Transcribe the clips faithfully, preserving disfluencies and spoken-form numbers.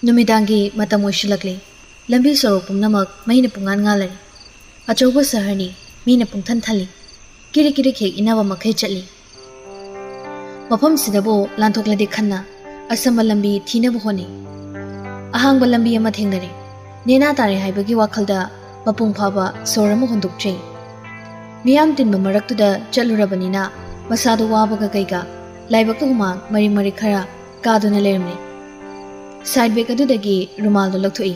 ꯅꯨꯃꯤꯗꯥꯡꯒꯤ ꯃꯇꯝ ꯑꯣꯏꯁꯤꯜꯂꯛꯂꯦ꯫ ꯂꯝꯕꯤ ꯁꯣꯔꯣꯛ ꯄꯨꯝꯅꯃꯛ ꯃꯩꯅ ꯄꯨꯡꯉꯥꯟ ꯉꯥꯜꯂꯔꯦ꯫ ꯑꯆꯧꯕ ꯁꯍꯔꯅꯤ, ꯃꯤꯅ ꯄꯨꯡꯊꯟ ꯊꯜꯂꯤ꯫ ꯀꯤꯔꯤꯛ ꯀꯤꯔꯤꯛ ꯍꯦꯛ ꯏꯟꯅꯕ ꯃꯈꯩ ꯆꯠꯂꯤ꯫ ꯃꯐꯝꯁꯤꯗꯕꯨ ꯂꯥꯟꯊꯣꯛꯂꯗꯤ ꯈꯟꯅ ꯑꯁꯝꯕ ꯂꯝꯕꯤ ꯊꯤꯅꯕ ꯍꯣꯠꯅꯩ꯫ ꯑꯍꯥꯡꯕ ꯂꯝꯕꯤ ꯑꯃ ꯊꯦꯡꯅꯔꯦ꯫ ꯅꯦꯅꯥ ꯇꯥꯔꯦ ꯍꯥꯏꯕꯒꯤ ꯋꯥꯈꯜꯗ ꯃꯄꯨꯡ ꯐꯥꯕ ꯁꯣꯔ ꯑꯃ ꯍꯣꯟꯗꯣꯛꯆꯩ꯫ ꯃꯤꯌꯥꯝ ꯇꯤꯟꯕ ꯃꯔꯛꯇꯨꯗ ꯆꯠꯂꯨꯔꯕꯅꯤꯅ ꯃꯁꯥꯗꯣ ꯋꯥꯕꯒ ꯀꯩꯒ ꯂꯥꯏꯕꯛꯇ ꯍꯨꯃꯥꯡ ꯃꯔꯤꯛ ꯃꯔꯤꯛ ꯈꯔ ꯀꯥꯗꯨꯅ ꯂꯩꯔꯝꯂꯦ꯫ ꯁꯥꯏꯠ ꯕꯦꯒ ꯑꯗꯨꯗꯒꯤ ꯔꯨꯃꯥꯜꯗꯣ ꯂꯧꯊꯣꯛꯏ꯫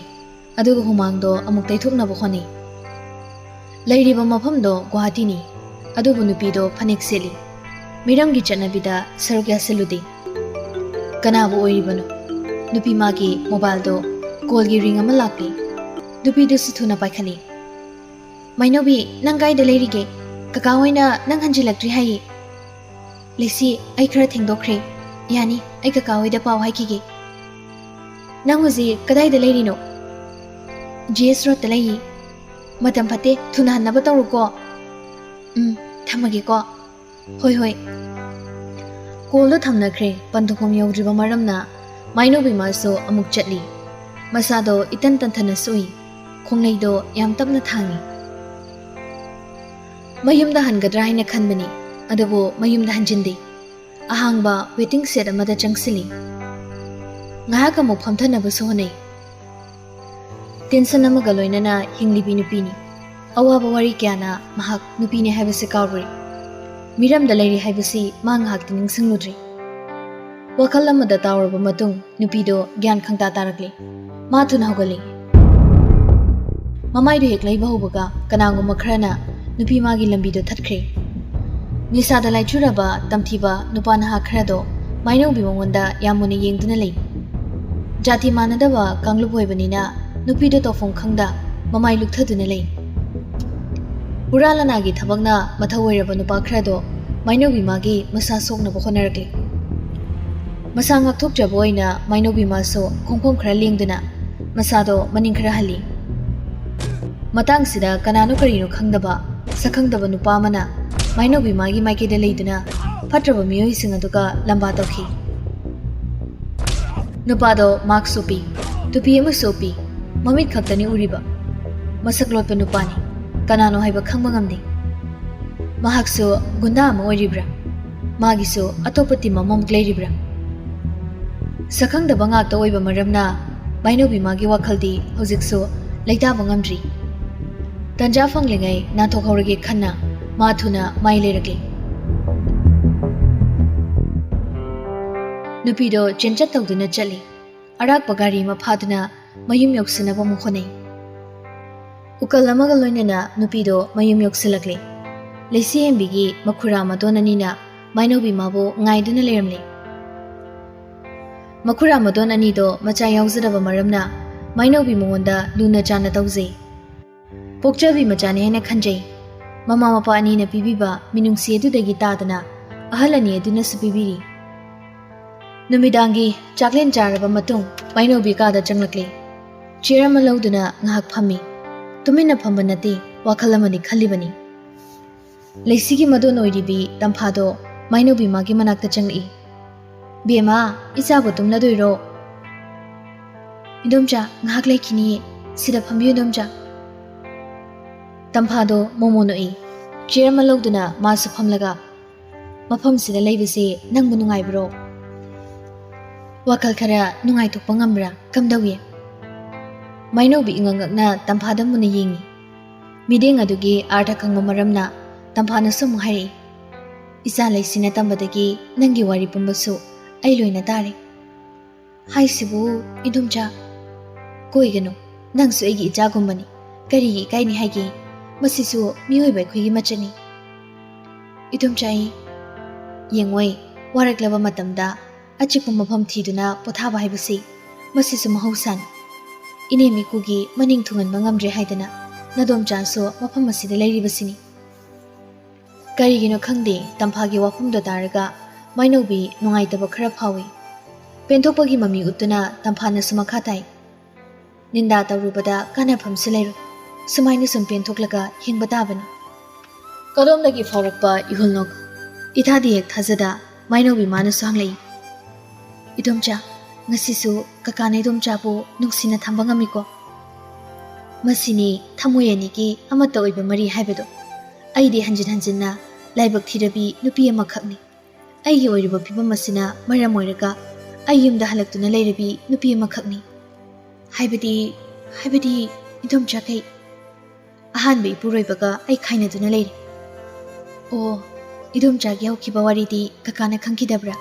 ꯑꯗꯨꯒ ꯍꯨꯃꯥꯡꯗꯣ ꯑꯃꯨꯛ ꯇꯩꯊꯣꯛꯅꯕ ꯍꯣꯠꯅꯩ꯫ ꯂꯩꯔꯤꯕ ꯃꯐꯝꯗꯣ ꯒꯨꯋꯥꯍꯥꯇꯤꯅꯤ꯫ ꯑꯗꯨꯕꯨ ꯅꯨꯄꯤꯗꯣ ꯐꯅꯦꯛ ꯁꯦꯠꯂꯤ꯫ ꯃꯤꯔꯝꯒꯤ ꯆꯠꯅꯕꯤꯗ ꯁꯔꯨꯛ ꯌꯥꯁꯤꯜꯂꯨꯗꯦ꯫ ꯀꯅꯥꯕꯨ ꯑꯣꯏꯔꯤꯕꯅꯣ? ꯅꯨꯄꯤ ꯃꯥꯒꯤ ꯃꯣꯕꯥꯏꯜꯗꯣ ꯀꯣꯜꯒꯤ ꯔꯤꯡ ꯑꯃ ꯂꯥꯛꯂꯤ꯫ ꯅꯨꯄꯤꯗꯨꯁꯨ ꯊꯨꯅ ꯄꯥꯏꯈꯠꯂꯤ꯫ "ꯃꯩꯅꯧꯕꯤ, ꯅꯪ ꯀꯥꯏꯗ ꯂꯩꯔꯤꯒꯦ? ꯀꯀꯥ ꯍꯣꯏꯅ ꯅꯪ ꯍꯟꯖꯤꯜꯂꯛꯇ꯭ꯔꯤ ꯍꯥꯏꯌꯦ꯫ ꯂꯩꯁꯤ, ꯑꯩ ꯈꯔ ꯊꯦꯡꯗꯣꯛꯈ꯭ꯔꯦ꯫ ꯌꯥꯅꯤ, ꯑꯩ ꯀꯀꯥ ꯍꯣꯏꯗ ꯄꯥꯎ ꯍꯥꯏꯈꯤꯒꯦ꯫ ꯅꯪ ꯍꯧꯖꯤꯛ ꯀꯗꯥꯏꯗ ꯂꯩꯔꯤꯅꯣ?" "ꯖꯤ ꯑꯦꯁ ꯔꯣꯗꯇ ꯂꯩꯌꯦ꯫ ꯃꯇꯝ ꯐꯠꯇꯦ, ꯊꯨꯅ ꯍꯟꯅꯕ ꯇꯧꯔꯣꯀꯣ꯫ ꯎꯝ, ꯊꯝꯃꯒꯦꯀꯣ꯫ ꯍꯣꯏ, ꯍꯣꯏ꯫" ꯀꯣꯜꯗꯣ ꯊꯝꯅꯈ꯭ꯔꯦ꯫ ꯄꯟꯊꯨꯡꯐꯝ ꯌꯧꯗ꯭ꯔꯤꯕ ꯃꯔꯝꯅ ꯃꯥꯏꯅꯧꯕꯤ ꯃꯥꯁꯨ ꯑꯃꯨꯛ ꯆꯠꯂꯤ꯫ ꯃꯁꯥꯗꯣ ꯏꯇꯟ ꯇꯟꯊꯅ ꯁꯣꯛꯏ꯫ ꯈꯣꯡꯅꯩꯗꯣ ꯌꯥꯝ ꯇꯞꯅ ꯊꯥꯡꯏ꯫ ꯃꯌꯨꯝꯗ ꯍꯟꯒꯗ꯭ꯔꯥ ꯍꯥꯏꯅ ꯈꯟꯕꯅꯤ, ꯑꯗꯨꯕꯨ ꯃꯌꯨꯝꯗ ꯍꯟꯖꯤꯟꯗꯦ꯫ ꯑꯍꯥꯡꯕ ꯋꯦꯇꯤꯡ ꯁꯦꯠ ꯑꯃꯗ ꯆꯪꯁꯤꯜꯂꯤ꯫ ꯉꯥꯏꯍꯥꯛ ꯑꯃꯨꯛ ꯐꯝꯊꯅꯕꯁꯨ ꯍꯣꯠꯅꯩ꯫ ꯇꯦꯟꯁꯟ ꯑꯃꯒ ꯂꯣꯏꯅꯅ ꯍꯤꯡꯂꯤꯕꯤ ꯅꯨꯄꯤꯅꯤ꯫ ꯑꯋꯥꯕ ꯋꯥꯔꯤ ꯀꯌꯥꯅ ꯃꯍꯥꯛ ꯅꯨꯄꯤꯅꯤ ꯍꯥꯏꯕꯁꯤ ꯀꯥꯎꯔꯨꯔꯦ꯫ ꯃꯤꯔꯝꯗ ꯂꯩꯔꯤ ꯍꯥꯏꯕꯁꯤ ꯃꯥ ꯉꯥꯏꯍꯥꯛꯇꯤ ꯅꯤꯡꯁꯤꯡꯂꯨꯗ꯭ꯔꯤ꯫ ꯋꯥꯈꯜ ꯑꯃꯗ ꯇꯥꯎꯔꯕ ꯃꯇꯨꯡ ꯅꯨꯄꯤꯗꯣ ꯒ꯭ꯌꯥꯟ ꯈꯪꯇꯥ ꯇꯥꯔꯛꯂꯦ꯫ ꯃꯥ ꯊꯨꯅ ꯍꯧꯒꯠꯂꯤ꯫ ꯃꯃꯥꯏꯗꯨ ꯍꯦꯛ ꯂꯩꯕ ꯍꯧꯕꯒ ꯀꯅꯥꯒꯨꯝꯕ ꯈꯔꯅ ꯅꯨꯄꯤ ꯃꯥꯒꯤ ꯂꯝꯕꯤꯗꯣ ꯊꯠꯈ꯭ꯔꯦ꯫ ꯅꯤꯁꯥꯗ ꯂꯥꯏꯆꯨꯔꯕ ꯇꯝꯊꯤꯕ ꯅꯨꯄꯥ ꯅꯍꯥ ꯈꯔꯗꯣ ꯃꯥꯏꯅꯧꯕꯤ ꯃꯉꯣꯟꯗ ꯌꯥꯝ ꯃꯨꯟꯅ ꯌꯦꯡꯗꯨꯅ ꯂꯩ꯫ ꯖꯥꯇꯤ ꯃꯥꯟꯅꯗꯕ ꯀꯥꯡꯂꯨꯞ ꯑꯣꯏꯕꯅꯤꯅ ꯅꯨꯄꯤꯗꯣ ꯇꯧꯐꯝ ꯈꯪꯗ ꯃꯃꯥꯏ ꯂꯨꯛꯊꯗꯨꯅ ꯂꯩ꯫ ꯄꯨꯔꯥ ꯂꯅꯥꯒꯤ ꯊꯕꯛꯅ ꯃꯊꯧ ꯑꯣꯏꯔꯕ ꯅꯨꯄꯥ ꯈꯔꯗꯣ ꯃꯥꯏꯅꯧꯕꯤ ꯃꯥꯒꯤ ꯃꯁꯥ ꯁꯣꯛꯅꯕ ꯍꯣꯠꯅꯔꯛꯂꯤ꯫ ꯃꯁꯥ ꯉꯥꯛꯊꯣꯛꯆꯕ ꯑꯣꯏꯅ ꯃꯥꯏꯅꯧꯕꯤ ꯃꯥꯁꯨ ꯈꯣꯡꯐꯝ ꯈꯔ ꯂꯦꯡꯗꯨꯅ ꯃꯁꯥꯗꯣ ꯃꯅꯤꯡ ꯈꯔ ꯍꯜꯂꯤ꯫ ꯃꯇꯥꯡꯁꯤꯗ ꯀꯅꯥꯅꯣ ꯀꯔꯤꯅꯣ ꯈꯪꯗꯕ ꯁꯛꯈꯪꯗꯕ ꯅꯨꯄꯥ ꯑꯃꯅ ꯃꯥꯏꯅꯧꯕꯤ ꯃꯥꯒꯤ ꯃꯥꯏꯀꯩꯗ ꯂꯩꯗꯨꯅ ꯐꯠꯇ꯭ꯔꯕ ꯃꯤꯑꯣꯏꯁꯤꯡ ꯑꯗꯨꯒ ꯂꯝꯕꯥ ꯇꯧꯈꯤ꯫ ꯅꯨꯄꯥꯗꯣ ꯃꯥꯛꯁ ꯎꯞꯄꯤ꯫ ꯇꯨꯄꯤ ꯑꯃꯁꯨ ꯎꯞꯄꯤ꯫ ꯃꯃꯤꯠ ꯈꯛꯇꯅꯤ ꯎꯔꯤꯕ꯫ ꯃꯁꯛ ꯂꯣꯠꯄ ꯅꯨꯄꯥꯅꯤ꯫ ꯀꯅꯥꯅꯣ ꯍꯥꯏꯕ ꯈꯪꯕ ꯉꯝꯗꯦ꯫ ꯃꯍꯥꯛꯁꯨ ꯒꯨꯟꯗꯥ ꯑꯃ ꯑꯣꯏꯔꯤꯕ꯭ꯔꯥ? ꯃꯥꯒꯤꯁꯨ ꯑꯇꯣꯞꯄ ꯇꯤꯝ ꯑꯃꯃꯨꯛ ꯂꯩꯔꯤꯕ꯭ꯔꯥ? ꯁꯛꯈꯪꯗꯕ ꯉꯥꯛꯇ ꯑꯣꯏꯕ ꯃꯔꯝꯅ ꯃꯥꯏꯅꯧꯕꯤ ꯃꯥꯒꯤ ꯋꯥꯈꯜꯗꯤ ꯍꯧꯖꯤꯛꯁꯨ ꯂꯩꯇꯥꯕ ꯉꯝꯗ꯭ꯔꯤ꯫ ꯇꯟꯖꯥ ꯐꯪꯂꯤꯉꯩ ꯅꯥꯟꯊꯣꯛꯍꯧꯔꯒꯦ ꯈꯟꯅ ꯃꯥ ꯊꯨꯅ ꯃꯥꯏ ꯂꯩꯔꯛꯂꯤ꯫ ꯅꯨꯄꯤꯗꯣ ꯆꯦꯟꯆꯠ ꯇꯧꯗꯨꯅ ꯆꯠꯂꯤ꯫ ꯑꯔꯥꯛꯄ ꯒꯥꯔꯤ ꯑꯃ ꯐꯥꯗꯨꯅ ꯃꯌꯨꯝ ꯌꯧꯁꯤꯟꯅꯕ ꯑꯃꯨꯛ ꯍꯣꯠꯅꯩ꯫ ꯎꯀꯜ ꯑꯃꯒ ꯂꯣꯏꯅꯅ ꯅꯨꯄꯤꯗꯣ ꯃꯌꯨꯝ ꯌꯧꯁꯤꯜꯂꯛꯂꯦ꯫ ꯂꯩꯁꯤ ꯍꯦꯟꯕꯤꯒꯤ ꯃꯈꯨꯔꯥ ꯃꯗꯣꯟ ꯑꯅꯤꯅ ꯃꯥꯏꯅꯧꯕꯤ ꯃꯥꯕꯨ ꯉꯥꯏꯗꯨꯅ ꯂꯩꯔꯝꯂꯦ꯫ ꯃꯈꯨꯔꯥ ꯃꯗꯣꯟ ꯑꯅꯤꯗꯣ ꯃꯆꯥ ꯌꯥꯎꯖꯗꯕ ꯃꯔꯝꯅ ꯃꯥꯏꯅꯧꯕꯤ ꯃꯉꯣꯟꯗ ꯂꯨꯅ ꯆꯥꯟꯅ ꯇꯧꯖꯩ꯫ ꯄꯣꯛꯆꯕꯤ ꯃꯆꯥꯅꯤ ꯍꯥꯏꯅ ꯈꯟꯖꯩ꯫ ꯃꯃꯥ ꯃꯄꯥ ꯑꯅꯤꯅ ꯄꯤꯕꯤꯕ ꯃꯤꯅꯨꯡꯁꯤ ꯑꯗꯨꯗꯒꯤ ꯇꯥꯗꯅ ꯑꯍꯜ ꯑꯅꯤ ꯑꯗꯨꯅꯁꯨ ꯄꯤꯕꯤꯔꯤ꯫ ꯅꯨꯃꯤꯗꯥꯡꯒꯤ ꯆꯥꯛꯂꯦꯟ ꯆꯥꯔꯕ ꯃꯇꯨꯡ ꯃꯥꯏꯅꯧꯕꯤ ꯀꯥꯗ ꯆꯪꯂꯛꯂꯦ꯫ ꯆꯤꯌꯔ ꯑꯃ ꯂꯧꯗꯨꯅ ꯉꯥꯏꯍꯥꯛ ꯐꯝꯃꯤ꯫ ꯇꯨꯃꯤꯟꯅ ꯐꯝꯕ ꯅꯠꯇꯦ, ꯋꯥꯈꯜ ꯑꯃꯗꯤ ꯈꯜꯂꯤꯕꯅꯤ꯫ ꯂꯩꯁꯤꯒꯤ ꯃꯗꯣꯟ ꯑꯣꯏꯔꯤꯕꯤ ꯇꯝꯐꯥꯗꯣ ꯃꯥꯏꯅꯧꯕꯤ ꯃꯥꯒꯤ ꯃꯅꯥꯛꯇ ꯆꯪꯂꯛꯏ꯫ "ꯕꯦꯝꯃ, ꯏꯆꯥꯕꯨ ꯇꯨꯝꯂꯗꯣꯏꯔꯣ?" "ꯏꯟꯗꯣꯝꯆꯥ, ꯉꯥꯏꯍꯥꯛ ꯂꯩꯈꯤꯅꯤꯌꯦ꯫ ꯁꯤꯗ ꯐꯝꯕꯤꯌꯨ, ꯏꯟꯗꯣꯝꯆꯥ꯫" ꯇꯝꯐꯥꯗꯣ ꯃꯣꯃꯣ ꯅꯣꯛꯏ꯫ ꯆꯤꯌꯔ ꯑꯃ ꯂꯧꯗꯨꯅ ꯃꯥꯁꯨ ꯐꯝꯂꯒ, "ꯃꯐꯝꯁꯤꯗ ꯂꯩꯕꯁꯦ ꯅꯪꯕꯨ ꯅꯨꯡꯉꯥꯏꯕ꯭ꯔꯣ? ꯋꯥꯈꯜ ꯈꯔ ꯅꯨꯡꯉꯥꯏꯊꯣꯛꯄ ꯉꯝꯕ꯭ꯔꯥ? ꯀꯝꯗꯧꯏ?" ꯃꯥꯏꯅꯧꯕꯤ ꯏꯉꯛ ꯉꯛꯅ ꯇꯝꯐꯥꯗ ꯃꯨꯟꯅ ꯌꯦꯡꯏ꯫ ꯃꯤꯠꯌꯦꯡ ꯑꯗꯨꯒꯤ ꯑꯥꯔꯊ ꯈꯪꯕ ꯃꯔꯝꯅ ꯇꯝꯐꯥꯅꯁꯨ ꯑꯃꯨꯛ ꯍꯥꯏꯔꯛꯏ, "ꯏꯆꯥ ꯂꯩꯁꯤꯅ ꯇꯝꯕꯗꯒꯤ ꯅꯪꯒꯤ ꯋꯥꯔꯤ ꯄꯨꯝꯕꯁꯨ ꯑꯩ ꯂꯣꯏꯅ ꯇꯥꯔꯦ꯫" "ꯍꯥꯏꯁꯤꯕꯨ, ꯏꯟꯗꯣꯝꯆꯥ?" "ꯀꯣꯏꯒꯅꯨ, ꯅꯪꯁꯨ ꯑꯩꯒꯤ ꯏꯆꯥꯒꯨꯝꯕꯅꯤ꯫ ꯀꯔꯤꯒꯤ ꯏꯀꯥꯏꯅꯤ ꯍꯥꯏꯒꯦ? ꯃꯁꯤꯁꯨ ꯃꯤꯑꯣꯏꯕ ꯑꯩꯈꯣꯏꯒꯤ ꯃꯆꯠꯅꯤ꯫" "ꯏꯟꯗꯣꯝꯆꯥ, ꯑꯩ..." "ꯌꯦꯡꯉꯣꯏ, ꯋꯥꯔꯛꯂꯕ ꯃꯇꯝꯗ ꯑꯆꯤꯛꯄ ꯃꯐꯝ ꯊꯤꯗꯨꯅ ꯄꯣꯊꯥꯕ ꯍꯥꯏꯕꯁꯤ ꯃꯁꯤꯁꯨ ꯃꯍꯧꯁꯥꯅꯤ꯫ ꯏꯅꯦꯝ ꯏꯀꯨꯒꯤ ꯃꯅꯤꯡ ꯊꯨꯡꯍꯟꯕ ꯉꯝꯗ꯭ꯔꯦ ꯍꯥꯏꯗꯅ ꯅꯗꯣꯝꯆꯥꯁꯨ ꯃꯐꯝ ꯑꯁꯤꯗ ꯂꯩꯔꯤꯕꯁꯤꯅꯤ꯫" ꯀꯔꯤꯒꯤꯅꯣ ꯈꯪꯗꯦ, ꯇꯝꯐꯥꯒꯤ ꯋꯥꯐꯝꯗꯣ ꯇꯥꯔꯒ ꯃꯥꯏꯅꯧꯕꯤ ꯅꯨꯡꯉꯥꯏꯇꯕ ꯈꯔ ꯐꯥꯎꯏ꯫ ꯄꯦꯟꯊꯣꯛꯄꯒꯤ ꯃꯃꯤ ꯎꯠꯇꯨꯅ ꯇꯝꯐꯥꯅꯁꯨ ꯃꯈꯥ ꯇꯥꯏ, "ꯅꯤꯟꯗꯥ ꯇꯧꯔꯨꯕꯗ ꯀꯥꯟꯅꯐꯝꯁꯨ ꯂꯩꯔꯣꯏ꯫ ꯁꯨꯃꯥꯏꯅ ꯁꯨꯝ ꯄꯦꯟꯊꯣꯛꯂꯒ ꯍꯤꯡꯕ ꯇꯥꯕꯅꯤ꯫" ꯀꯗꯣꯝꯗꯒꯤ ꯐꯥꯎꯔꯛꯄ ꯏꯍꯨꯜꯅꯣ? ꯏꯊꯥꯗꯤ ꯍꯦꯛ ꯊꯥꯖꯗ ꯃꯥꯏꯅꯧꯕꯤ ꯃꯥꯅꯁꯨ ꯍꯪꯂꯛꯏ, "ꯏꯗꯣꯝꯆꯥ, ꯉꯁꯤꯁꯨ ꯀꯀꯥꯅ ꯏꯗꯣꯝꯆꯥꯕꯨ ꯅꯨꯡꯁꯤꯅ ꯊꯝꯕ ꯉꯝꯃꯤꯀꯣ꯫ ꯃꯁꯤꯅꯤ ꯊꯃꯣꯏ ꯑꯅꯤꯒꯤ ꯑꯃꯠꯇ ꯑꯣꯏꯕ ꯃꯔꯤ ꯍꯥꯏꯕꯗꯣ꯫ ꯑꯩꯗꯤ ꯍꯟꯖꯤꯟ ꯍꯟꯖꯤꯟꯅ ꯂꯥꯏꯕꯛ ꯊꯤꯔꯕꯤ ꯅꯨꯄꯤ ꯑꯃꯈꯛꯅꯤ꯫ ꯑꯩꯒꯤ ꯑꯣꯏꯔꯤꯕ ꯐꯤꯕꯝ ꯑꯁꯤꯅ ꯃꯔꯝ ꯑꯣꯏꯔꯒ ꯑꯩ ꯌꯨꯝꯗ ꯍꯜꯂꯛꯇꯨꯅ ꯂꯩꯔꯕꯤ ꯅꯨꯄꯤ ꯑꯃꯈꯛꯅꯤ꯫ ꯍꯥꯏꯕꯗꯤ, ꯍꯥꯏꯕꯗꯤ, ꯏꯗꯣꯝꯆꯥ ꯀꯩ? ꯑꯍꯥꯟꯕ ꯏꯄꯨꯔꯣꯏꯕꯒ ꯑꯩ ꯈꯥꯏꯅꯗꯨꯅ ꯂꯩꯔꯦ꯫ ꯑꯣ, ꯏꯗꯣꯝꯆꯥꯒꯤ ꯍꯧꯈꯤꯕ ꯋꯥꯔꯤꯗꯤ ꯀꯀꯥꯅ ꯈꯪꯈꯤꯗꯕ꯭ꯔꯥ?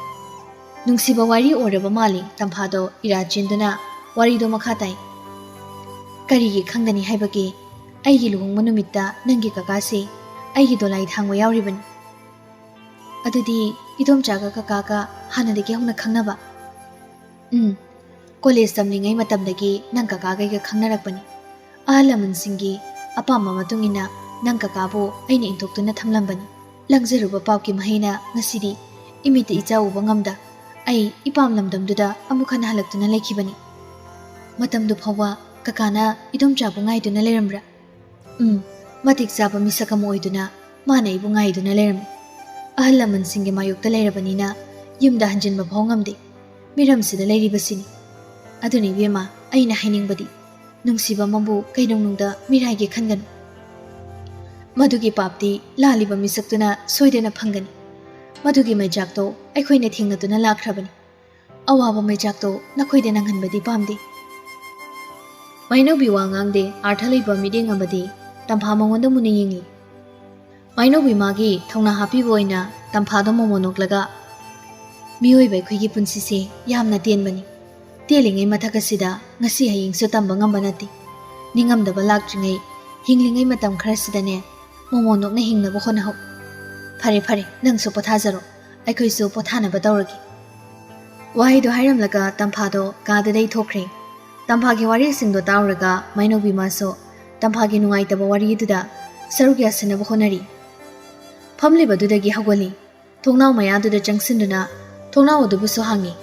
ꯅꯨꯡꯁꯤꯕ ꯋꯥꯔꯤ ꯑꯣꯏꯔꯕ ꯃꯥꯜꯂꯤ꯫ ꯇꯝꯐꯥꯗꯣ ꯏꯔꯥ ꯆꯦꯟꯗꯨꯅ ꯋꯥꯔꯤꯗꯣ ꯃꯈꯥ ꯇꯥꯏ꯫ ꯀꯔꯤꯒꯤ ꯈꯪꯗꯅꯤ ꯍꯥꯏꯕꯒꯦ? ꯑꯩꯒꯤ ꯂꯨꯍꯣꯡꯕ ꯅꯨꯃꯤꯠꯇ ꯅꯪꯒꯤ ꯀꯀꯥꯁꯦ ꯑꯩꯒꯤ ꯗꯣꯂꯥꯏ ꯊꯥꯡꯕ ꯌꯥꯎꯔꯤꯕꯅꯤ꯫ ꯑꯗꯨꯗꯤ ꯏꯗꯣꯝꯆꯥꯒ ꯀꯀꯥꯒ ꯍꯥꯟꯅꯗꯒꯤ ꯍꯧꯅ ꯈꯪꯅꯕ? ꯎꯝ, ꯀꯣꯂꯦꯖ ꯇꯝꯂꯤꯉꯩ ꯃꯇꯝꯗꯒꯤ ꯅꯪ ꯀꯀꯥꯒꯩꯒ ꯈꯪꯅꯔꯛꯄꯅꯤ꯫ ꯑꯍꯜ ꯂꯃꯟꯁꯤꯡꯒꯤ ꯑꯄꯥꯝꯕ ꯃꯇꯨꯡ ꯏꯟꯅ ꯅꯪ ꯀꯀꯥꯕꯨ ꯑꯩꯅ ꯏꯟꯊꯣꯛꯇꯨꯅ ꯊꯝꯂꯝꯕꯅꯤ꯫ ꯂꯪꯖꯔꯨꯕ ꯄꯥꯞꯀꯤ ꯃꯍꯩꯅ ꯉꯁꯤꯗꯤ ꯏꯃꯤꯠꯇ ꯏꯆꯥ ꯎꯕ ꯉꯝꯗ ꯑꯩ ꯏꯄꯥꯝ ꯂꯝꯗꯝꯗꯨꯗ ꯑꯃꯨꯛ ꯍꯟꯅ ꯍꯜꯂꯛꯇꯨꯅ ꯂꯩꯈꯤꯕꯅꯤ꯫ ꯃꯇꯝꯗꯨ ꯐꯥꯎꯕ ꯀꯀꯥꯅ ꯏꯗꯣꯝꯆꯥꯕꯨ ꯉꯥꯏꯗꯨꯅ ꯂꯩꯔꯝꯕ꯭ꯔꯥ? ꯎꯝ, ꯃꯇꯤꯛ ꯆꯥꯕ ꯃꯤꯁꯛ ꯑꯃ ꯑꯣꯏꯗꯨꯅ ꯃꯥꯅ ꯑꯩꯕꯨ ꯉꯥꯏꯗꯨꯅ ꯂꯩꯔꯝꯃꯤ꯫ ꯑꯍꯜ ꯂꯃꯟꯁꯤꯡꯒꯤ ꯃꯥꯌꯣꯛꯇ ꯂꯩꯔꯕꯅꯤꯅ ꯌꯨꯝꯗ ꯍꯟꯖꯤꯟꯕ ꯐꯥꯎ ꯉꯝꯗꯦ꯫ ꯃꯤꯔꯝꯁꯤꯗ ꯂꯩꯔꯤꯕꯁꯤꯅꯤ꯫ ꯑꯗꯨꯅ ꯏꯕꯦꯝꯃ, ꯑꯩꯅ ꯍꯥꯏꯅꯤꯡꯕꯗꯤ, ꯅꯨꯡꯁꯤꯕ ꯑꯃꯕꯨ ꯀꯩꯗꯧꯅꯨꯡꯗ ꯃꯤꯔꯥꯏꯒꯦ ꯈꯟꯒꯅꯨ꯫ ꯃꯗꯨꯒꯤ ꯄꯥꯞꯇꯤ ꯂꯥꯜꯂꯤꯕ ꯃꯤꯁꯛꯇꯨꯅ ꯁꯣꯏꯗꯅ ꯐꯪꯒꯅꯤ꯫ ꯃꯗꯨꯒꯤ ꯃꯩꯆꯥꯛꯇꯣ ꯑꯩꯈꯣꯏꯅ ꯊꯦꯡꯅꯗꯨꯅ ꯂꯥꯛꯈ꯭ꯔꯕꯅꯤ꯫ ꯑꯋꯥꯕ ꯃꯩꯆꯥꯛꯇꯣ ꯅꯈꯣꯏꯗ ꯅꯪꯍꯟꯕꯗꯤ ꯄꯥꯝꯗꯦ꯫ ꯃꯥꯏꯅꯧꯕꯤ ꯋꯥ ꯉꯥꯡꯗꯦ꯫ ꯑꯥꯔꯊ ꯂꯩꯕ ꯃꯤꯠꯌꯦꯡ ꯑꯃꯗꯤ ꯇꯝꯐꯥ ꯃꯉꯣꯟꯗ ꯃꯨꯟꯅ ꯌꯦꯡꯂꯤ꯫ ꯃꯥꯏꯅꯧꯕꯤ ꯃꯥꯒꯤ ꯊꯧꯅꯥ ꯍꯥꯞꯄꯤꯕ ꯑꯣꯏꯅ ꯇꯝꯐꯥꯗꯣ ꯃꯣꯃꯣ ꯅꯣꯛꯂꯒ, "ꯃꯤꯑꯣꯏꯕ ꯑꯩꯈꯣꯏꯒꯤ ꯄꯨꯟꯁꯤꯁꯦ ꯌꯥꯝꯅ ꯇꯦꯟꯕꯅꯤ꯫ ꯇꯦꯜꯂꯤꯉꯩ ꯃꯊꯛ ꯑꯁꯤꯗ ꯉꯁꯤ ꯍꯌꯦꯡꯁꯨ ꯇꯝꯕ ꯉꯝꯕ ꯅꯠꯇꯦ꯫ ꯅꯤꯡꯉꯝꯗꯕ ꯂꯥꯛꯇ꯭ꯔꯤꯉꯩ, ꯍꯤꯡꯂꯤꯉꯩ ꯃꯇꯝ ꯈꯔꯁꯤꯗꯅꯦ, ꯃꯣꯃꯣ ꯅꯣꯛꯅ ꯍꯤꯡꯅꯕ ꯍꯣꯠꯅꯍꯧ꯫ ꯐꯔꯦ, ꯐꯔꯦ, ꯅꯪꯁꯨ ꯄꯣꯊꯥꯖꯔꯣ, ꯑꯩꯈꯣꯏꯁꯨ ꯄꯣꯊꯥꯅꯕ ꯇꯧꯔꯒꯦ"꯫ ꯋꯥꯍꯩꯗꯣ ꯍꯥꯏꯔꯝꯂꯒ ꯇꯝꯐꯥꯗꯣ ꯀꯥꯗ ꯂꯩꯊꯣꯛꯈ꯭ꯔꯦ꯫ ꯇꯝꯐꯥꯒꯤ ꯋꯥꯔꯤꯁꯤꯡꯗꯣ ꯇꯥꯔꯨꯔꯒ ꯃꯥꯏꯅꯧꯕꯤ ꯃꯥꯁꯨ ꯇꯝꯐꯥꯒꯤ ꯅꯨꯡꯉꯥꯏꯇꯕ ꯋꯥꯔꯤꯗꯨꯗ ꯁꯔꯨꯛ ꯌꯥꯁꯤꯟꯅꯕ ꯍꯣꯠꯅꯔꯤ꯫ ꯐꯝꯂꯤꯕꯗꯨꯗꯒꯤ ꯍꯧꯒꯠꯂꯤ꯫ ꯊꯣꯡꯅꯥꯎ ꯃꯌꯥꯗꯨꯗ ꯆꯪꯁꯤꯟꯗꯨꯅ ꯊꯣꯡꯅꯥꯎ ꯑꯗꯨꯕꯨꯁꯨ ꯍꯥꯡꯉꯤ꯫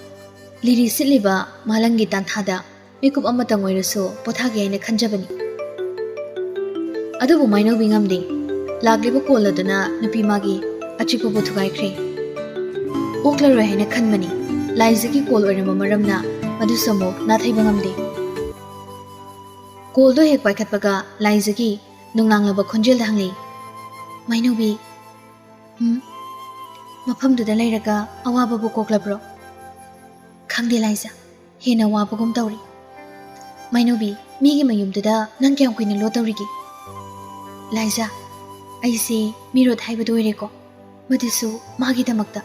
ꯂꯤꯔꯤ ꯁꯤꯠꯂꯤꯕ ꯃꯥꯂꯪꯒꯤ ꯇꯥꯟꯊꯥꯗ ꯃꯤꯀꯨꯞ ꯑꯃꯇꯪ ꯑꯣꯏꯔꯁꯨ ꯄꯣꯊꯥꯒꯦ ꯍꯥꯏꯅ ꯈꯟꯖꯕꯅꯤ꯫ ꯑꯗꯨꯕꯨ ꯃꯥꯏꯅꯧꯕꯤ ꯉꯝꯗꯦ꯫ ꯂꯥꯛꯂꯤꯕ ꯀꯣꯜ ꯑꯗꯨꯅ ꯅꯨꯄꯤ ꯃꯥꯒꯤ ꯑꯆꯤꯛꯄꯕꯨ ꯊꯨꯒꯥꯏꯈ꯭ꯔꯦ꯫ ꯑꯣꯛꯂꯔꯣꯏ ꯍꯥꯏꯅ ꯈꯟꯕꯅꯤ꯫ ꯂꯥꯏꯖꯒꯤ ꯀꯣꯜ ꯑꯣꯏꯔꯝꯕ ꯃꯔꯝꯅ ꯃꯗꯨꯁꯨ ꯑꯃꯨꯛ ꯅꯥꯊꯩꯕ ꯉꯝꯗꯦ꯫ ꯀꯣꯜꯗꯣ ꯍꯦꯛ ꯄꯥꯏꯈꯠꯄꯒ ꯂꯥꯏꯖꯒꯤ ꯅꯨꯡꯅꯥꯡꯂꯕ ꯈꯣꯟꯖꯦꯜꯗ ꯍꯪꯂꯛꯏ, "ꯃꯩꯅꯧꯕꯤ, ꯎꯝ? ꯃꯐꯝꯗꯨꯗ ꯂꯩꯔꯒ ꯑꯋꯥꯕꯕꯨ ꯀꯣꯛꯂꯕ꯭ꯔꯣ?" "ꯈꯪꯗꯦ ꯂꯥꯏꯖ, ꯍꯦꯟꯅ ꯋꯥꯕꯒꯨꯝ ꯇꯧꯔꯤ꯫ ꯃꯩꯅꯧꯕꯤ, ꯃꯤꯒꯤ ꯃꯌꯨꯝꯗꯨꯗ ꯅꯪ ꯀꯌꯥꯝ ꯀꯨꯏꯅ ꯂꯣꯠꯇꯧꯔꯤꯒꯦ?" "ꯂꯥꯏꯖ, ꯑꯩꯁꯦ ꯃꯤꯔꯣꯠ ꯍꯥꯏꯕꯗꯨ ꯑꯣꯏꯔꯦꯀꯣ, ꯃꯗꯨꯁꯨ ꯃꯥꯒꯤꯗꯃꯛꯇ꯫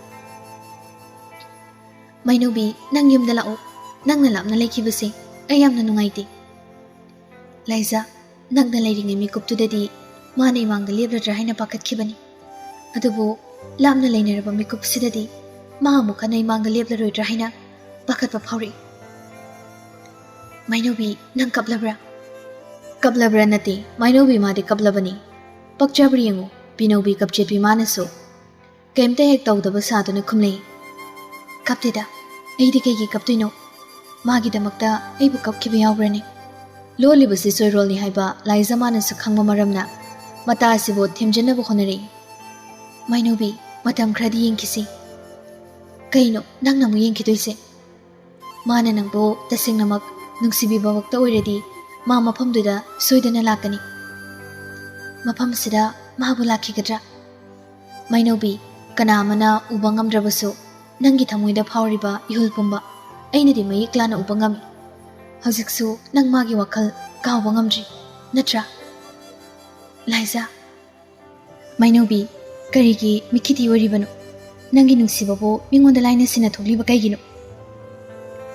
ꯃꯩꯅꯧꯕꯤ, ꯅꯪ ꯌꯨꯝꯗ ꯂꯥꯛꯑꯣ꯫ ꯅꯪꯅ ꯂꯥꯞꯅ ꯂꯩꯈꯤꯕꯁꯦ ꯑꯩ ꯌꯥꯝꯅ ꯅꯨꯡꯉꯥꯏꯇꯦ꯫ ꯂꯥꯏꯖ, ꯅꯛꯅ ꯂꯩꯔꯤꯉꯩ ꯃꯤꯀꯨꯞꯇꯨꯗꯗꯤ ꯃꯥꯅ ꯏꯃꯥꯡꯗ ꯂꯦꯞꯂꯗ꯭ꯔꯥ ꯍꯥꯏꯅ ꯄꯥꯈꯠꯈꯤꯕꯅꯤ꯫ ꯑꯗꯨꯕꯨ ꯂꯥꯞꯅ ꯂꯩꯅꯔꯕ ꯃꯤꯀꯨꯞꯁꯤꯗꯗꯤ ꯃꯥ ꯑꯃꯨꯛ ꯍꯟꯅ ꯏꯃꯥꯡꯗ ꯂꯦꯞꯂꯔꯣꯏꯗ꯭ꯔꯥ ꯍꯥꯏꯅ ꯄꯥꯈꯠꯄ ꯐꯥꯎꯔꯛꯏ꯫ ꯃꯩꯅꯧꯕꯤ, ꯅꯪ ꯀꯞꯂꯕ꯭ꯔꯥ?" "ꯀꯞꯂꯕ꯭ꯔꯥ ꯅꯠꯇꯦ, ꯃꯩꯅꯧꯕꯤ ꯃꯥꯗꯤ ꯀꯞꯂꯕꯅꯤ꯫ ꯄꯛꯆꯕ꯭ꯔꯥ ꯌꯦꯡꯉꯨ", ꯄꯤꯅꯧꯕꯤ ꯀꯞꯆꯦꯠꯄꯤ ꯃꯥꯅꯁꯨ ꯀꯩꯝꯇ ꯍꯦꯛ ꯇꯧꯗꯕ ꯁꯥꯗꯨꯅ ꯈꯨꯝꯂꯛꯏ꯫ "ꯀꯞꯇꯦꯗ, ꯑꯩꯗꯤ ꯀꯩꯒꯤ ꯀꯞꯇꯣꯏꯅꯣ? ꯃꯥꯒꯤꯗꯃꯛꯇ ꯑꯩꯕꯨ ꯀꯞꯈꯤꯕ ꯌꯥꯎꯕ꯭ꯔꯅꯦ?" ꯂꯣꯜꯂꯤꯕꯁꯤ ꯆꯣꯏꯔꯣꯜꯅꯤ ꯍꯥꯏꯕ ꯂꯥꯏꯖ ꯃꯥꯅꯁꯨ ꯈꯪꯕ ꯃꯔꯝꯅ ꯃꯇꯥ ꯑꯁꯤꯕꯨ ꯊꯦꯝꯖꯤꯟꯅꯕ ꯍꯣꯠꯅꯔꯛꯏ꯫ "ꯃꯩꯅꯧꯕꯤ, ꯃꯇꯝ ꯈꯔꯗꯤ ꯌꯦꯡꯈꯤꯁꯤ꯫" "ꯀꯩꯅꯣ ꯅꯪꯅ ꯑꯃꯨꯛ ꯌꯦꯡꯈꯤꯗꯣꯏꯁꯦ? ꯃꯥꯅ ꯅꯪꯕꯨ ꯇꯁꯦꯡꯅꯃꯛ ꯅꯨꯡꯁꯤꯕꯤꯕꯃꯛꯇ ꯑꯣꯏꯔꯗꯤ ꯃꯥ ꯃꯐꯝꯗꯨꯗ ꯁꯣꯏꯗꯅ ꯂꯥꯛꯀꯅꯤ꯫ ꯃꯐꯝꯁꯤꯗ ꯃꯥꯕꯨ ꯂꯥꯛꯈꯤꯒꯗ꯭ꯔꯥ? ꯃꯩꯅꯧꯕꯤ, ꯀꯅꯥ ꯑꯃꯅ ꯎꯕ ꯉꯝꯗ꯭ꯔꯕꯁꯨ ꯅꯪꯒꯤ ꯊꯃꯣꯏꯗ ꯐꯥꯎꯔꯤꯕ ꯏꯍꯨꯜ ꯄꯨꯝꯕ ꯑꯩꯅꯗꯤ ꯃꯌꯦꯛ ꯂꯥꯅ ꯎꯕ ꯉꯝꯃꯤ꯫ ꯍꯧꯖꯤꯛꯁꯨ ꯅꯪ ꯃꯥꯒꯤ ꯋꯥꯈꯜ ꯀꯥꯎꯕ ꯉꯝꯗ꯭ꯔꯤ, ꯅꯠꯇ꯭ꯔꯥ?" "ꯂꯥꯏꯖ, ꯃꯩꯅꯧꯕꯤ, ꯀꯔꯤꯒꯤ ꯃꯤꯈꯤꯇꯤ ꯑꯣꯏꯔꯤꯕꯅꯣ? ꯅꯪꯒꯤ ꯅꯨꯡꯁꯤꯕꯕꯨ ꯃꯤꯉꯣꯟꯗ ꯂꯥꯏꯅ ꯁꯤꯟꯅ ꯊꯣꯛꯂꯤꯕ ꯀꯩꯒꯤꯅꯣ?"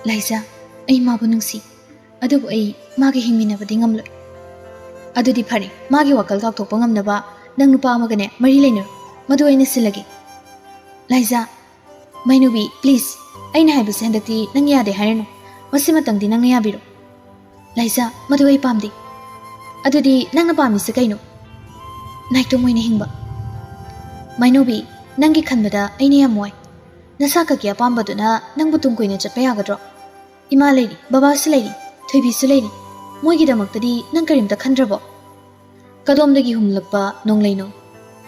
"ꯂꯥꯏꯖ, ꯑꯩ ꯃꯥꯕꯨ ꯅꯨꯡꯁꯤ, ꯑꯗꯨꯕꯨ ꯑꯩ ꯃꯥꯒ ꯍꯤꯡꯃꯤꯟꯅꯕꯗꯤ ꯉꯝꯂꯣꯏ꯫" "ꯑꯗꯨꯗꯤ ꯐꯔꯦ, ꯃꯥꯒꯤ ꯋꯥꯈꯜ ꯀꯥꯎꯊꯣꯛꯄ ꯉꯝꯅꯕ ꯅꯪ ꯅꯨꯄꯥ ꯑꯃꯒꯅꯦ ꯃꯔꯤ ꯂꯩꯅꯔꯣ, ꯃꯗꯨ ꯑꯩꯅ ꯁꯤꯜꯂꯒꯦ꯫" "ꯂꯥꯏꯖ, ꯃꯩꯅꯧꯕꯤ, please, ꯑꯩꯅ ꯍꯥꯏꯕꯁꯦ ꯍꯟꯗꯛꯇꯤ ꯅꯪ ꯌꯥꯗꯦ ꯍꯥꯏꯔꯅꯨ꯫ ꯃꯁꯤꯃꯇꯪꯗꯤ ꯅꯪꯅ ꯌꯥꯕꯤꯔꯣ꯫" "ꯂꯥꯏꯖ, ꯃꯗꯨ ꯑꯩ ꯄꯥꯝꯗꯦ꯫" "ꯑꯗꯨꯗꯤ ꯅꯪꯅ ꯄꯥꯝꯃꯤꯁꯦ ꯀꯩꯅꯣ?" "ꯅꯥꯏꯇꯣꯝ ꯑꯣꯏꯅ ꯍꯤꯡꯕ꯫" "ꯃꯩꯅꯧꯕꯤ, ꯅꯪꯒꯤ ꯈꯟꯕꯗ ꯑꯩꯅ ꯌꯥꯝ ꯋꯥꯏ꯫ ꯅꯁꯥ ꯈꯛꯀꯤ ꯑꯄꯥꯝꯕꯗꯨꯅ ꯅꯪꯕꯨ ꯇꯨꯡ ꯀꯣꯏꯅ ꯆꯠꯄ ꯌꯥꯒꯗ꯭ꯔꯣ? ꯏꯃꯥ ꯂꯩꯔꯤ, ꯕꯕꯥꯁꯨ ꯂꯩꯔꯤ, ꯊꯣꯏꯕꯤꯁꯨ ꯂꯩꯔꯤ꯫ ꯃꯣꯏꯒꯤꯗꯃꯛꯇꯗꯤ ꯅꯪ ꯀꯔꯤꯝꯇ ꯈꯟꯗ꯭ꯔꯕꯣ?" ꯀꯗꯣꯝꯗꯒꯤ ꯍꯨꯝꯂꯛꯄ ꯅꯣꯡꯂꯩꯅꯣ?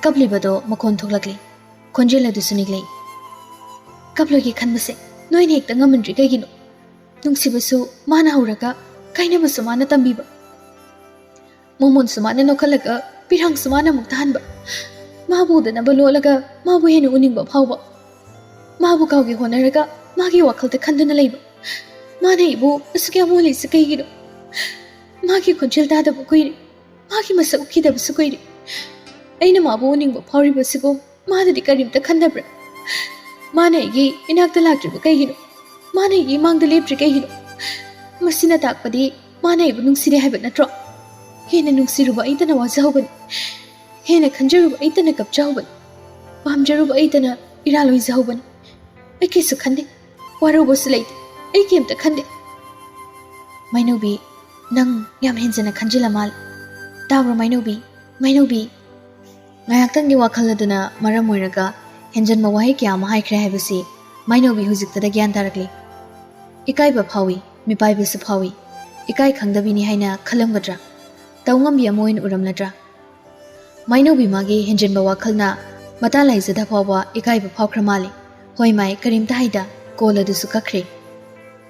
ꯀꯞꯂꯤꯕꯗꯣ ꯃꯈꯣꯟ ꯊꯣꯛꯂꯛꯂꯤ꯫ ꯈꯣꯟꯖꯦꯜ ꯑꯗꯨꯁꯨ ꯅꯤꯛꯂꯛꯏ꯫ "ꯀꯞꯂꯣꯏꯒꯦ ꯈꯟꯕꯁꯦ ꯅꯣꯏꯅ ꯍꯦꯛꯇ ꯉꯝꯃꯟꯗ꯭ꯔꯤ ꯀꯩꯒꯤꯅꯣ? ꯅꯨꯡꯁꯤꯕꯁꯨ ꯃꯥꯅ ꯍꯧꯔꯒ, ꯀꯥꯏꯅꯕꯁꯨ ꯃꯥꯅ ꯇꯝꯕꯤꯕ, ꯃꯣꯃꯣꯟꯁꯨ ꯃꯥꯅ ꯅꯣꯛꯍꯜꯂꯒ, ꯄꯤꯔꯥꯡꯁꯨ ꯃꯥꯅ ꯑꯃꯨꯛ ꯇꯥꯍꯟꯕ, ꯃꯥꯕꯨ ꯎꯗꯅꯕ ꯂꯣꯠꯂꯒ ꯃꯥꯕꯨ ꯍꯦꯟꯅ ꯎꯅꯤꯡꯕ ꯐꯥꯎꯕ, ꯃꯥꯕꯨ ꯀꯥꯎꯒꯦ ꯍꯣꯠꯅꯔꯒ ꯃꯥꯒꯤ ꯋꯥꯈꯜꯗ ꯈꯟꯗꯨꯅ ꯂꯩꯕ꯫ ꯃꯥꯅ ꯑꯩꯕꯨ ꯑꯁꯨꯛ ꯌꯥꯝ ꯑꯣꯜꯂꯤꯁꯤ ꯀꯩꯒꯤꯅꯣ? ꯃꯥꯒꯤ ꯈꯣꯟꯖꯦꯜ ꯇꯥꯗꯕ ꯀꯨꯏꯔꯦ, ꯃꯥꯒꯤ ꯃꯁꯛ ꯎꯈꯤꯗꯕꯁꯨ ꯀꯨꯏꯔꯦ꯫ ꯑꯩꯅ ꯃꯥꯕꯨ ꯎꯅꯤꯡꯕ ꯐꯥꯎꯔꯤꯕꯁꯤꯕꯨ ꯃꯥꯗꯗꯤ ꯀꯔꯤꯝꯇ ꯈꯟꯗꯕ꯭ꯔꯥ? ꯃꯥꯅ ꯑꯩꯒꯤ ꯏꯅꯥꯛꯇ ꯂꯥꯛꯇ꯭ꯔꯤꯕ ꯀꯩꯒꯤꯅꯣ? ꯃꯥꯅ ꯑꯩꯒꯤ ꯏꯃꯥꯡꯗ ꯂꯦꯞꯇ꯭ꯔꯤ ꯀꯩꯒꯤꯅꯣ? ꯃꯁꯤꯅ ꯇꯥꯛꯄꯗꯤ ꯃꯥꯅ ꯑꯩꯕꯨ ꯅꯨꯡꯁꯤꯔꯦ ꯍꯥꯏꯕ ꯅꯠꯇ꯭ꯔꯣ? ꯍꯦꯟꯅ ꯅꯨꯡꯁꯤꯔꯨꯕ ꯑꯩꯇꯅ ꯋꯥꯖꯍꯧꯕꯅꯤ, ꯍꯦꯟꯅ ꯈꯟꯖꯔꯨꯕ ꯑꯩꯇꯅ ꯀꯞꯆꯍꯧꯕꯅꯤ, ꯄꯥꯝꯖꯔꯨꯕ ꯑꯩꯇꯅ ꯏꯔꯥꯜ ꯑꯣꯏꯖꯍꯧꯕꯅꯤ꯫ ꯑꯩ ꯀꯩꯁꯨ ꯈꯟꯗꯦ, ꯋꯥꯔꯧꯕꯁꯨ ꯂꯩꯇꯦ, ꯑꯩ ꯀꯩꯝꯇ ꯈꯟꯗꯦ꯫ ꯃꯩꯅꯧꯕꯤ, ꯅꯪ ꯌꯥꯝ ꯍꯦꯟꯖꯟꯅ ꯈꯟꯖꯤꯜꯂ ꯃꯥꯜꯂꯦ꯫ ꯇꯥꯕ꯭ꯔꯣ ꯃꯩꯅꯧꯕꯤ? ꯃꯩꯅꯧꯕꯤ! ꯉꯥꯏꯍꯥꯛꯇꯪꯒꯤ ꯋꯥꯈꯜ ꯑꯗꯨꯅ ꯃꯔꯝ ꯑꯣꯏꯔꯒ ꯍꯦꯟꯖꯟꯕ ꯋꯥꯍꯩ ꯀꯌꯥ ꯑꯃ ꯍꯥꯏꯈ꯭ꯔꯦ ꯍꯥꯏꯕꯁꯤ ꯃꯩꯅꯧꯕꯤ ꯍꯧꯖꯤꯛꯇꯗ ꯒ꯭ꯌꯥꯟ ꯇꯥꯔꯛꯂꯤ꯫ ꯏꯀꯥꯏꯕ ꯐꯥꯎꯏ, ꯃꯤꯄꯥꯏꯕꯁꯨ ꯐꯥꯎꯏ꯫ ꯏꯀꯥꯏ ꯈꯪꯗꯕꯤꯅꯤ ꯍꯥꯏꯅ ꯈꯜꯂꯝꯒꯗ꯭ꯔꯥ? ꯇꯧ ꯉꯝꯕꯤ ꯑꯃ ꯑꯣꯏꯅ ꯎꯔꯝꯂꯗ꯭ꯔꯥ? ꯃꯩꯅꯧꯕꯤ ꯃꯥꯒꯤ ꯍꯦꯟꯖꯤꯟꯕ ꯋꯥꯈꯜꯅ ꯃꯇꯥ ꯂꯥꯏꯖꯗ ꯐꯥꯎꯕ ꯏꯀꯥꯏꯕ ꯐꯥꯎꯈ꯭ꯔ ꯃꯥꯜꯂꯦ꯫ ꯍꯣꯏ ꯃꯥꯏ, ꯀꯔꯤꯝꯇ ꯍꯥꯏꯗ, ꯀꯣꯜ ꯑꯗꯨꯁꯨ ꯀꯛꯈ꯭ꯔꯦ꯫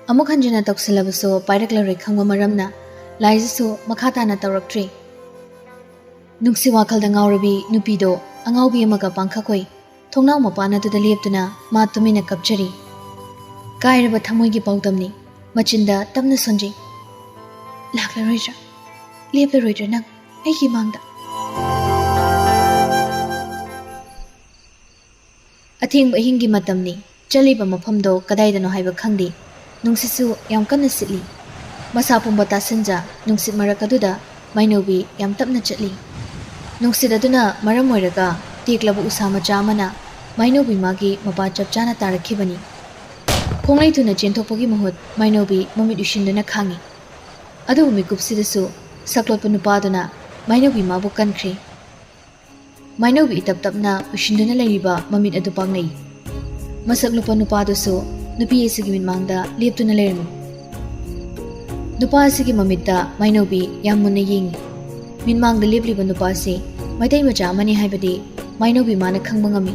ꯑꯃꯨꯛ ꯍꯟꯖꯤꯟꯅ ꯇꯧꯁꯤꯜꯂꯕꯁꯨ ꯄꯥꯏꯔꯛꯂꯔꯣꯏ ꯈꯪꯕ ꯃꯔꯝꯅ ꯂꯥꯏꯖꯁꯨ ꯃꯈꯥ ꯇꯥꯅ ꯇꯧꯔꯛꯇ꯭ꯔꯦ꯫ ꯅꯨꯡꯁꯤ ꯋꯥꯈꯜꯗ ꯉꯥꯎꯔꯕꯤ ꯅꯨꯄꯤꯗꯣ ꯑꯉꯥꯎꯕꯤ ꯑꯃꯒ ꯄꯥꯡꯈꯛ ꯑꯣꯏ꯫ ꯊꯣꯡꯅꯥꯎ ꯃꯄꯥꯟ ꯑꯗꯨꯗ ꯂꯦꯞꯇꯨꯅ ꯃꯥ ꯇꯨꯃꯤꯟꯅ ꯀꯞꯆꯔꯤ꯫ ꯀꯥꯏꯔꯕ ꯊꯃꯣꯏꯒꯤ ꯄꯥꯎꯗꯝꯅꯤ꯫ ꯃꯆꯤꯟꯗ ꯇꯞꯅ ꯁꯣꯟꯖꯩ꯫ "ꯂꯥꯛꯂꯔꯣꯏꯗ꯭ꯔꯥ? ꯂꯦꯞꯂꯔꯣꯏꯗ꯭ꯔꯥ ꯅꯪ ꯑꯩꯒꯤ ꯃꯥꯡꯗ?" ꯑꯊꯦꯡꯕ ꯑꯍꯤꯡꯒꯤ ꯃꯇꯝꯅꯤ꯫ ꯆꯠꯂꯤꯕ ꯃꯐꯝꯗꯣ ꯀꯗꯥꯏꯗꯅꯣ ꯍꯥꯏꯕ ꯈꯪꯗꯦ꯫ ꯅꯨꯡꯁꯤꯠꯁꯨ ꯌꯥꯝ ꯀꯟꯅ ꯁꯤꯠꯂꯤ꯫ ꯃꯁꯥ ꯄꯨꯝꯕ ꯇꯥꯁꯤꯟꯖ ꯅꯨꯡꯁꯤꯠ ꯃꯔꯛ ꯑꯗꯨꯗ ꯃꯩꯅꯧꯕꯤ ꯌꯥꯝ ꯇꯞꯅ ꯆꯠꯂꯤ꯫ ꯅꯨꯡꯁꯤꯠ ꯑꯗꯨꯅ ꯃꯔꯝ ꯑꯣꯏꯔꯒ ꯇꯦꯛꯂꯕ ꯎꯁꯥ ꯃꯆꯥ ꯑꯃꯅ ꯃꯩꯅꯧꯕꯤ ꯃꯥꯒꯤ ꯃꯄꯥ ꯆꯞ ꯆꯥꯅ ꯇꯥꯔꯛꯈꯤꯕꯅꯤ꯫ ꯈꯣꯡꯂꯩ ꯊꯨꯅ ꯆꯦꯟꯊꯣꯛꯄꯒꯤ ꯃꯍꯨꯠ ꯃꯩꯅꯧꯕꯤ ꯃꯃꯤꯠ ꯎꯏꯁꯤꯟꯗꯨꯅ ꯈꯥꯡꯉꯤ꯫ ꯑꯗꯨꯕꯨ ꯃꯤꯀꯨꯞꯁꯤꯗꯁꯨ ꯁꯛꯂꯣꯠꯄ ꯅꯨꯄꯥꯗꯨꯅ ꯃꯩꯅꯧꯕꯤ ꯃꯥꯕꯨ ꯀꯟꯈ꯭ꯔꯦ꯫ ꯃꯩꯅꯧꯕꯤ ꯏꯇꯞ ꯇꯞꯅ ꯎꯏꯁꯤꯟꯗꯨꯅ ꯂꯩꯔꯤꯕ ꯃꯃꯤꯠ ꯑꯗꯨ ꯄꯥꯡꯂꯩ꯫ ꯃꯁꯛ ꯂꯨꯄꯥ ꯅꯨꯄꯥꯗꯨꯁꯨ ꯅꯨꯄꯤ ꯑꯁꯤꯒꯤ ꯃꯤꯠꯃꯥꯡꯗ ꯂꯦꯞꯇꯨꯅ ꯂꯩꯔꯝꯃꯤ꯫ ꯅꯨꯄꯥ ꯑꯁꯤꯒꯤ ꯃꯃꯤꯠꯇ ꯃꯩꯅꯧꯕꯤ ꯌꯥꯝ ꯃꯨꯟꯅ ꯌꯦꯡꯉꯤ꯫ ꯃꯤꯠꯃꯥꯡꯗ ꯂꯦꯞꯂꯤꯕ ꯅꯨꯄꯥ ꯑꯁꯤ ꯃꯩꯇꯩ ꯃꯆꯥ ꯑꯃꯅꯤ ꯍꯥꯏꯕꯗꯤ ꯃꯩꯅꯧꯕꯤ ꯃꯥꯅ ꯈꯪꯕ ꯉꯝꯃꯤ꯫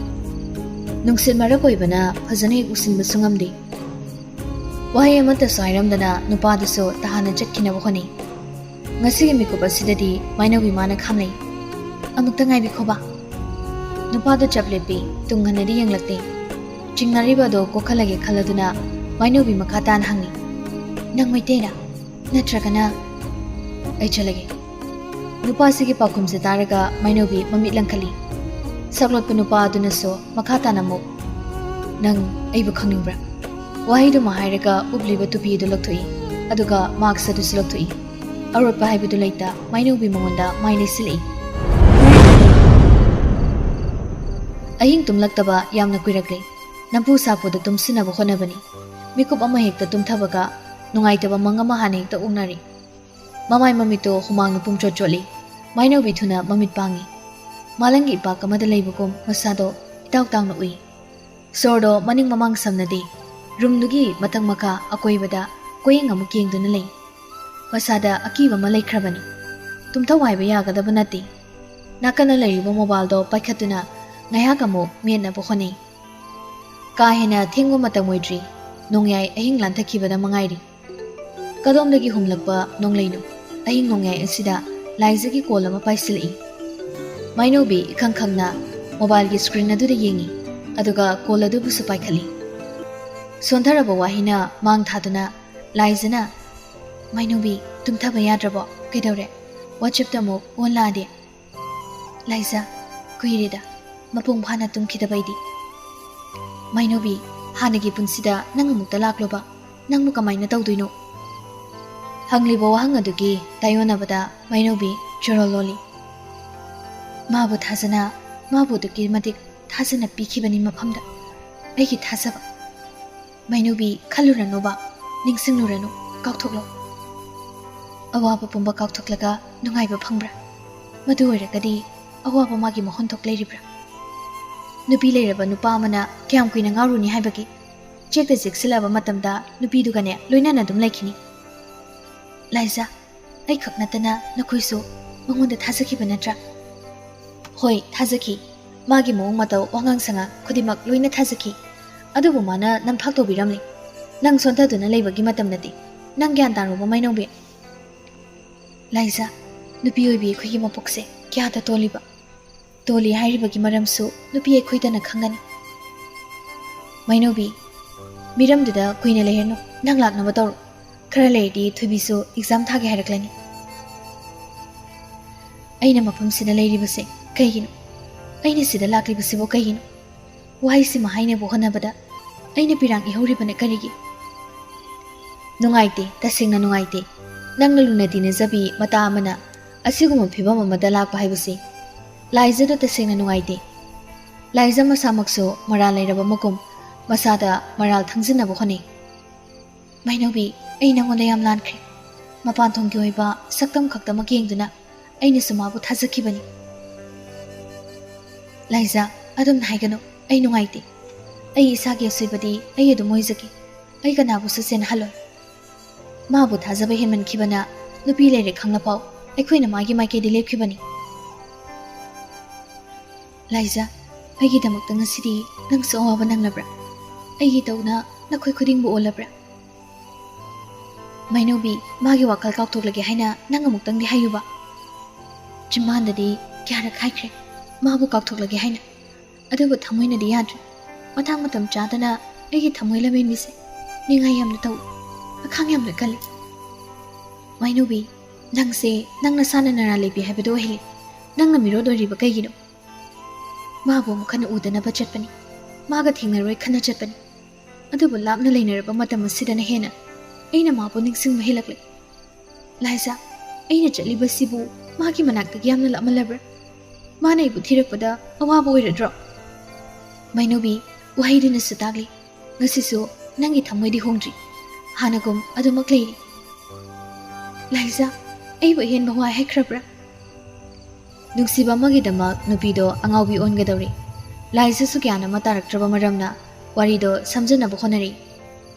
ꯅꯨꯡꯁꯤꯠ ꯃꯔꯛ ꯑꯣꯏꯕꯅ ꯐꯖꯅ ꯍꯦꯛ ꯎꯁꯤꯟꯕꯁꯨ ꯉꯝꯗꯦ꯫ ꯋꯥꯍꯩ ꯑꯃꯠꯇꯁꯨ ꯍꯥꯏꯔꯝꯗꯅ ꯅꯨꯄꯥꯗꯨꯁꯨ ꯇꯍꯥꯟꯅ ꯆꯠꯈꯤꯅꯕ ꯍꯣꯠꯅꯩ꯫ ꯉꯁꯤꯒꯤ ꯃꯤꯀꯨꯞ ꯑꯁꯤꯗꯗꯤ ꯃꯥꯏꯅꯧꯕꯤ ꯃꯥꯅ ꯈꯥꯝꯂꯩ꯫ "ꯑꯃꯨꯛꯇ ꯉꯥꯏꯕꯤꯈꯣꯕ꯫" ꯅꯨꯄꯥꯗꯣ ꯆꯞ ꯂꯦꯞꯄꯤ, ꯇꯨꯡ ꯍꯟꯅꯗꯤ ꯌꯦꯡꯂꯛꯇꯦ꯫ ꯆꯤꯡꯅꯔꯤꯕ ꯑꯗꯣ ꯀꯣꯛꯍꯜꯂꯒꯦ ꯈꯜꯂꯗꯨꯅ ꯃꯥꯏꯅꯧꯕꯤ ꯃꯈꯥ ꯇꯥꯅ ꯍꯪꯉꯤ, "ꯅꯪ ꯃꯩꯇꯩꯔꯥ? ꯅꯠꯇ꯭ꯔꯒꯅ?" "ꯑꯩ ꯆꯠꯂꯒꯦ꯫" ꯅꯨꯄꯥꯁꯤꯒꯤ ꯄꯥꯎꯈꯨꯝꯁꯦ ꯇꯥꯔꯒ ꯃꯥꯏꯅꯧꯕꯤ ꯃꯃꯤꯠ ꯂꯪꯈꯠꯂꯤ꯫ ꯁꯛꯂꯣꯠꯄ ꯅꯨꯄꯥ ꯑꯗꯨꯅꯁꯨ ꯃꯈꯥ ꯇꯥꯅ ꯑꯃꯨꯛ, "ꯅꯪ ꯑꯩꯕꯨ ꯈꯪꯅꯤꯡꯕ꯭ꯔꯥ?" ꯋꯥꯍꯩꯗꯨꯃ ꯍꯥꯏꯔꯒ ꯎꯞꯂꯤꯕ ꯇꯨꯄꯤ ꯑꯗꯨ ꯂꯧꯊꯣꯛꯏ, ꯑꯗꯨꯒ ꯃꯥꯛꯁ ꯑꯗꯨꯁꯨ ꯂꯧꯊꯣꯛꯏ꯫ ꯑꯔꯣꯠꯄ ꯍꯥꯏꯕꯗꯨ ꯂꯩꯇ ꯃꯥꯏꯅꯧꯕꯤ ꯃꯉꯣꯟꯗ ꯃꯥꯏ ꯂꯩꯁꯤꯜꯂꯛꯏ꯫ ꯑꯍꯤꯡ ꯇꯨꯝꯂꯛꯇꯕ ꯌꯥꯝꯅ ꯀꯨꯏꯔꯛꯂꯦ꯫ ꯅꯝꯐꯨ ꯁꯥꯐꯨꯗ ꯇꯨꯝꯁꯤꯟꯅꯕ ꯍꯣꯠꯅꯕꯅꯤ꯫ ꯃꯤꯀꯨꯞ ꯑꯃ ꯍꯦꯛꯇ ꯇꯨꯝꯊꯕꯒ ꯅꯨꯡꯉꯥꯏꯇꯕ ꯃꯪ ꯑꯃ ꯍꯥꯟꯅ ꯍꯦꯛꯇ ꯑꯣꯛꯅꯔꯤ꯫ ꯃꯃꯥꯏ ꯃꯃꯤꯠꯇꯣ ꯍꯨꯃꯥꯡꯅ ꯄꯨꯝꯆꯣꯠ ꯆꯣꯠꯂꯤ꯫ ꯃꯥꯏꯅꯧꯕꯤ ꯊꯨꯅ ꯃꯃꯤꯠ ꯄꯥꯡꯉꯤ꯫ ꯃꯥꯂꯪꯒꯤ ꯏꯄꯥꯛ ꯑꯃꯗ ꯂꯩꯕꯒꯨꯝ ꯃꯁꯥꯗꯣ ꯏꯇꯥꯎ ꯇꯥꯎꯅ ꯎꯏ꯫ ꯁꯣꯔꯗꯣ ꯃꯅꯤꯡ ꯃꯃꯥꯡ ꯁꯝꯅꯗꯦ꯫ ꯔꯨꯝꯗꯨꯒꯤ ꯃꯊꯛ ꯃꯈꯥ ꯑꯀꯣꯏꯕꯗ ꯀꯣꯌꯦꯡ ꯑꯃꯨꯛ ꯌꯦꯡꯗꯨꯅ ꯂꯩ꯫ ꯃꯁꯥꯗ ꯑꯀꯤꯕ ꯑꯃ ꯂꯩꯈ꯭ꯔꯕꯅꯤ꯫ ꯇꯨꯝꯊꯧ ꯍꯥꯏꯕ ꯌꯥꯒꯗꯕ ꯅꯠꯇꯦ꯫ ꯅꯥꯀꯟꯗ ꯂꯩꯔꯤꯕ ꯃꯣꯕꯥꯏꯜꯗꯣ ꯄꯥꯏꯈꯠꯇꯨꯅ ꯉꯥꯏꯍꯥꯛ ꯑꯃꯨꯛ ꯃꯦꯠꯅꯕ ꯍꯣꯠꯅꯩ꯫ ꯀꯥ ꯍꯦꯟꯅ ꯊꯦꯡꯕ ꯃꯇꯝ ꯑꯣꯏꯗ꯭ꯔꯤ꯫ ꯅꯣꯡꯌꯥꯏ ꯑꯍꯤꯡ ꯂꯥꯟꯊꯈꯤꯕꯗ ꯃꯉꯥꯏꯔꯤ꯫ ꯀꯗꯣꯝꯗꯒꯤ ꯍꯨꯝꯂꯛꯄ ꯅꯣꯡꯂꯩꯅꯣ ꯑꯍꯤꯡ ꯅꯣꯡꯌꯥꯏ ꯑꯁꯤꯗ? ꯂꯥꯏꯖꯒꯤ ꯀꯣꯜ ꯑꯃ ꯄꯥꯏꯁꯤꯜꯂꯛꯏ꯫ ꯃꯥꯏꯅꯧꯕꯤ ꯏꯈꯪ ꯈꯪꯅ ꯃꯣꯕꯥꯏꯜꯒꯤ ꯁ꯭ꯀ꯭ꯔꯤꯟ ꯑꯗꯨꯗ ꯌꯦꯡꯉꯤ, ꯑꯗꯨꯒ ꯀꯣꯜ ꯑꯗꯨꯕꯨꯁꯨ ꯄꯥꯏꯈꯠꯂꯤ꯫ ꯁꯣꯟꯊꯔꯕ ꯋꯥꯍꯩꯅ ꯃꯥꯡ ꯊꯥꯗꯨꯅ ꯂꯥꯏꯖꯅ, "ꯃꯥꯏꯅꯧꯕꯤ, ꯇꯨꯝꯊꯕ ꯌꯥꯗ꯭ꯔꯕꯣ? ꯀꯩꯗꯧꯔꯦ? ꯋꯥꯆꯦꯞꯇ ꯑꯃꯨꯛ ꯑꯣꯟꯂꯛꯑꯗꯤ?" "ꯂꯥꯏꯖ, ꯀꯨꯏꯔꯦꯗ ꯃꯄꯨꯡ ꯐꯥꯅ ꯇꯨꯝꯈꯤꯗꯕ ꯑꯩꯗꯤ꯫" "ꯃꯥꯏꯅꯧꯕꯤ, ꯍꯥꯟꯅꯒꯤ ꯄꯨꯟꯁꯤꯗ ꯅꯪ ꯑꯃꯨꯛꯇ ꯂꯥꯛꯂꯣꯕ, ꯅꯪꯕꯨ ꯀꯃꯥꯏꯅ ꯇꯧꯗꯣꯏꯅꯣ?" ꯍꯪꯂꯤꯕ ꯋꯥꯍꯪ ꯑꯗꯨꯒꯤ ꯇꯥꯏꯌꯣꯟꯅꯕꯗ ꯃꯥꯏꯅꯧꯕꯤ ꯆꯣꯔꯣꯜ ꯂꯣꯜꯂꯤ꯫ "ꯃꯥꯕꯨ ꯊꯥꯖꯅ, ꯃꯥꯕꯨ ꯑꯗꯨꯛꯀꯤ ꯃꯇꯤꯛ ꯊꯥꯖꯅ ꯄꯤꯈꯤꯕꯅꯤ ꯃꯐꯝꯗ ꯑꯩꯒꯤ ꯊꯥꯖꯕ꯫ ꯃꯥꯏꯅꯧꯕꯤ, ꯈꯜꯂꯨꯔꯅꯨꯕ, ꯅꯤꯡꯁꯤꯡꯂꯨꯔꯅꯨ, ꯀꯥꯎꯊꯣꯛꯂꯣ꯫ ꯑꯋꯥꯕ ꯄꯨꯝꯕ ꯀꯥꯎꯊꯣꯛꯂꯒ ꯅꯨꯡꯉꯥꯏꯕ ꯐꯪꯕ꯭ꯔꯥ? ꯃꯗꯨ ꯑꯣꯏꯔꯒꯗꯤ ꯑꯋꯥꯕ ꯃꯥꯒꯤ ꯃꯍꯨꯟ ꯊꯣꯛ ꯂꯩꯔꯤꯕ꯭ꯔꯥ? ꯅꯨꯄꯤ ꯂꯩꯔꯕ ꯅꯨꯄꯥ ꯑꯃꯅ ꯀꯌꯥꯝ ꯀꯨꯏꯅ ꯉꯥꯎꯔꯨꯅꯤ ꯍꯥꯏꯕꯒꯦ? ꯆꯦꯛꯇ ꯆꯦꯛꯁꯤꯜꯂꯕ ꯃꯇꯝꯗ ꯅꯨꯄꯤꯗꯨꯒꯅꯦ ꯂꯣꯏꯅꯅ ꯑꯗꯨꯝ ꯂꯩꯈꯤꯅꯤ꯫ ꯂꯥꯏꯖ, ꯑꯩꯈꯛ ꯅꯠꯇꯅ ꯅꯈꯣꯏꯁꯨ ꯃꯉꯣꯟꯗ ꯊꯥꯖꯈꯤꯕ ꯅꯠꯇ꯭ꯔꯥ?" "ꯍꯣꯏ, ꯊꯥꯖꯈꯤ꯫ ꯃꯥꯒꯤ ꯃꯑꯣꯡ ꯃꯇꯧ, ꯋꯥꯉꯥꯡ ꯁꯉꯥꯡ ꯈꯨꯗꯤꯡꯃꯛ ꯂꯣꯏꯅ ꯊꯥꯖꯈꯤ꯫ ꯑꯗꯨꯕꯨ ꯃꯥꯅ ꯅꯝꯊꯥꯛ ꯇꯧꯕꯤꯔꯝꯂꯦ꯫ ꯅꯪ ꯁꯣꯟꯊꯗꯨꯅ ꯂꯩꯕꯒꯤ ꯃꯇꯝ ꯅꯠꯇꯦ꯫ ꯅꯪ ꯒ꯭ꯌꯥꯟ ꯇꯥꯔꯣꯕ ꯃꯩꯅꯧꯕꯤ꯫ ꯂꯥꯏꯖꯥ, ꯅꯨꯄꯤ ꯑꯣꯏꯕꯤ ꯑꯩꯈꯣꯏꯒꯤ ꯃꯄꯣꯛꯁꯦ ꯀꯌꯥꯗ ꯇꯣꯜꯂꯤꯕ꯫ ꯇꯣꯜꯂꯤ ꯍꯥꯏꯔꯤꯕꯒꯤ ꯃꯔꯝꯁꯨ ꯅꯨꯄꯤ ꯑꯩꯈꯣꯏꯗꯅ ꯈꯪꯒꯅꯤ꯫ ꯃꯩꯅꯧꯕꯤ, ꯃꯤꯔꯝꯗꯨꯗ ꯀꯨꯏꯅ ꯂꯩꯔꯅꯨ, ꯅꯪ ꯂꯥꯛꯅꯕ ꯇꯧꯔꯣ꯫ ꯈꯔ ꯂꯩꯔꯗꯤ ꯊꯣꯏꯕꯤꯁꯨ exam ꯊꯥꯒꯦ ꯍꯥꯏꯔꯛꯂꯅꯤ꯫ ꯑꯩꯅ ꯃꯐꯝꯁꯤꯗ ꯂꯩꯔꯤꯕꯁꯦ ꯀꯩꯒꯤꯅꯣ? ꯑꯩꯅ ꯁꯤꯗ ꯂꯥꯛꯂꯤꯕꯁꯤꯕꯨ ꯀꯩꯒꯤꯅꯣ? ꯋꯥꯍꯩꯁꯤꯃ ꯍꯥꯏꯅꯕ ꯍꯣꯠꯅꯕꯗ ꯑꯩꯅ ꯄꯤꯔꯥꯡ ꯏꯍꯧꯔꯤꯕꯅ ꯀꯔꯤꯒꯤ? ꯅꯨꯡꯉꯥꯏꯇꯦ, ꯇꯁꯦꯡꯅ ꯅꯨꯡꯉꯥꯏꯇꯦ꯫ ꯅꯪꯅ ꯂꯨꯅ ꯇꯤꯟꯅꯖꯕꯤ ꯃꯇꯥ ꯑꯃꯅ ꯑꯁꯤꯒꯨꯝꯕ ꯐꯤꯕꯝ ꯑꯃꯗ ꯂꯥꯛꯄ ꯍꯥꯏꯕꯁꯤ꯫ ꯂꯥꯏꯖꯗꯣ ꯇꯁꯦꯡꯅ ꯅꯨꯡꯉꯥꯏꯇꯦ꯫ ꯂꯥꯏꯖ ꯃꯁꯥꯃꯛꯁꯨ ꯃꯔꯥꯜ ꯂꯩꯔꯕ ꯃꯒꯨꯝ ꯃꯁꯥꯗ ꯃꯔꯥꯜ ꯊꯪꯖꯤꯟꯅꯕ ꯍꯣꯠꯅꯩ꯫ ꯃꯩꯅꯧꯕꯤ, ꯑꯩ ꯅꯉꯣꯟꯗ ꯌꯥꯝ ꯂꯥꯟꯈ꯭ꯔꯦ꯫ ꯃꯄꯥꯟ ꯊꯣꯡꯒꯤ ꯑꯣꯏꯕ ꯁꯛꯇꯝ ꯈꯛꯇꯃꯛ ꯌꯦꯡꯗꯨꯅ ꯑꯩꯅꯁꯨ ꯃꯥꯕꯨ ꯊꯥꯖꯈꯤꯕꯅꯤ꯫ ꯂꯥꯏꯖꯥ, ꯑꯗꯨꯝꯅ ꯍꯥꯏꯒꯅꯨ꯫ ꯑꯩ ꯅꯨꯡꯉꯥꯏꯇꯦ꯫ ꯑꯩ ꯏꯁꯥꯒꯤ ꯑꯁꯣꯏꯕꯗꯤ ꯑꯩ ꯑꯗꯨꯝ ꯑꯣꯏꯖꯒꯦ꯫ ꯑꯩ ꯀꯅꯥꯕꯨꯁꯨ ꯆꯦꯟꯅꯍꯜꯂꯣꯏ꯫ ꯃꯥꯕꯨ ꯊꯥꯖꯕ ꯍꯦꯟꯃꯟꯈꯤꯕꯅ ꯅꯨꯄꯤ ꯂꯩꯔꯦ ꯈꯪꯂꯐꯥꯎ ꯑꯩꯈꯣꯏꯅ ꯃꯥꯒꯤ ꯃꯥꯏꯀꯩꯗ ꯂꯦꯞꯈꯤꯕꯅꯤ꯫ ꯂꯥꯏꯖꯥ, ꯑꯩꯒꯤꯗꯃꯛꯇ ꯉꯁꯤꯗꯤ ꯅꯪꯁꯨ ꯑꯋꯥꯕ ꯅꯪꯂꯕ꯭ꯔꯥ? ꯑꯩꯒꯤ ꯇꯧꯅ ꯅꯈꯣꯏ ꯈꯨꯗꯤꯡꯕꯨ ꯑꯣꯜꯂꯕ꯭ꯔꯥ? ꯃꯩꯅꯧꯕꯤ, ꯃꯥꯒꯤ ꯋꯥꯈꯜ ꯀꯥꯎꯊꯣꯛꯂꯒꯦ ꯍꯥꯏꯅ ꯅꯪ ꯑꯃꯨꯛꯇꯪꯗꯤ ꯍꯥꯏꯌꯨꯕ꯫ ꯆꯤꯝꯕꯥꯟꯗꯗꯤ ꯀꯌꯥꯔꯛ ꯍꯥꯏꯈ꯭ꯔꯦ ꯃꯥꯕꯨ ꯀꯥꯎꯊꯣꯛꯂꯒꯦ ꯍꯥꯏꯅ, ꯑꯗꯨꯕꯨ ꯊꯃꯣꯏꯅꯗꯤ ꯌꯥꯗ꯭ꯔꯦ꯫ ꯃꯇꯥꯡ ꯃꯇꯝ ꯆꯥꯗꯅ ꯑꯩꯒꯤ ꯊꯃꯣꯏ ꯂꯝꯍꯦꯟꯕꯤꯁꯦ ꯅꯤꯡꯉꯥꯏ ꯌꯥꯝꯅ ꯇꯧꯏ, ꯑꯈꯥꯡ ꯌꯥꯝꯅ ꯀꯜꯂꯤ꯫ ꯃꯩꯅꯧꯕꯤ, ꯅꯪꯁꯦ ꯅꯪ ꯅꯁꯥꯅ ꯅꯔꯥ ꯂꯩꯕꯤ ꯍꯥꯏꯕꯗꯨ ꯑꯣꯏꯍꯜꯂꯤ꯫ ꯅꯪꯅ ꯃꯤꯔꯣꯠ ꯑꯣꯏꯔꯤꯕ ꯀꯩꯒꯤꯅꯣ? ꯃꯥꯕꯨ ꯑꯃꯨꯛ ꯍꯟꯅ ꯎꯗꯅꯕ ꯆꯠꯄꯅꯤ꯫ ꯃꯥꯒ ꯊꯦꯡꯅꯔꯣꯏ ꯈꯟꯅ ꯆꯠꯄꯅꯤ꯫ ꯑꯗꯨꯕꯨ ꯂꯥꯞꯅ ꯂꯩꯅꯔꯕ ꯃꯇꯝ ꯑꯁꯤꯗꯅ ꯍꯦꯟꯅ ꯑꯩꯅ ꯃꯥꯕꯨ ꯅꯤꯡꯁꯤꯡꯕ ꯍꯦꯜꯂꯛꯂꯦ꯫ ꯂꯥꯏꯖꯥ, ꯑꯩꯅ ꯆꯠꯂꯤꯕꯁꯤꯕꯨ ꯃꯥꯒꯤ ꯃꯅꯥꯛꯇꯒꯤ ꯌꯥꯝꯅ ꯂꯥꯞꯃꯜꯂꯕ꯭ꯔꯥ? ꯃꯥꯅ ꯑꯩꯕꯨ ꯊꯤꯔꯛꯄꯗ ꯑꯋꯥꯕ ꯑꯣꯏꯔꯗ꯭ꯔꯣ? ꯃꯩꯅꯧꯕꯤ, ꯋꯥꯍꯩꯗꯨꯅꯁꯨ ꯇꯥꯛꯂꯤ꯫ ꯉꯁꯤꯁꯨ ꯅꯪꯒꯤ ꯊꯃꯣꯏꯗꯤ ꯍꯣꯡꯗ꯭ꯔꯤ꯫ ꯍꯥꯟꯅꯒꯨꯝ ꯑꯗꯨꯃꯛ ꯂꯩꯔꯤ꯫ ꯂꯥꯏꯖꯥ, ꯑꯩꯕꯨ ꯑꯍꯦꯟꯕ ꯋꯥꯏ ꯍꯥꯏꯈ꯭ꯔꯕ꯭ꯔꯥ? ꯅꯨꯡꯁꯤꯕ ꯑꯃꯒꯤꯗꯃꯛ ꯅꯨꯄꯤꯗꯣ ꯑꯉꯥꯎꯕꯤ ꯑꯣꯟꯒꯗꯧꯔꯤ꯫ ꯂꯥꯏꯖꯥꯁꯨ ꯒ꯭ꯌꯥꯟ ꯑꯃ ꯇꯥꯔꯛꯇ꯭ꯔꯕ ꯃꯔꯝꯅ ꯋꯥꯔꯤꯗꯣ ꯁꯝꯖꯅꯕ ꯍꯣꯠꯅꯔꯤ꯫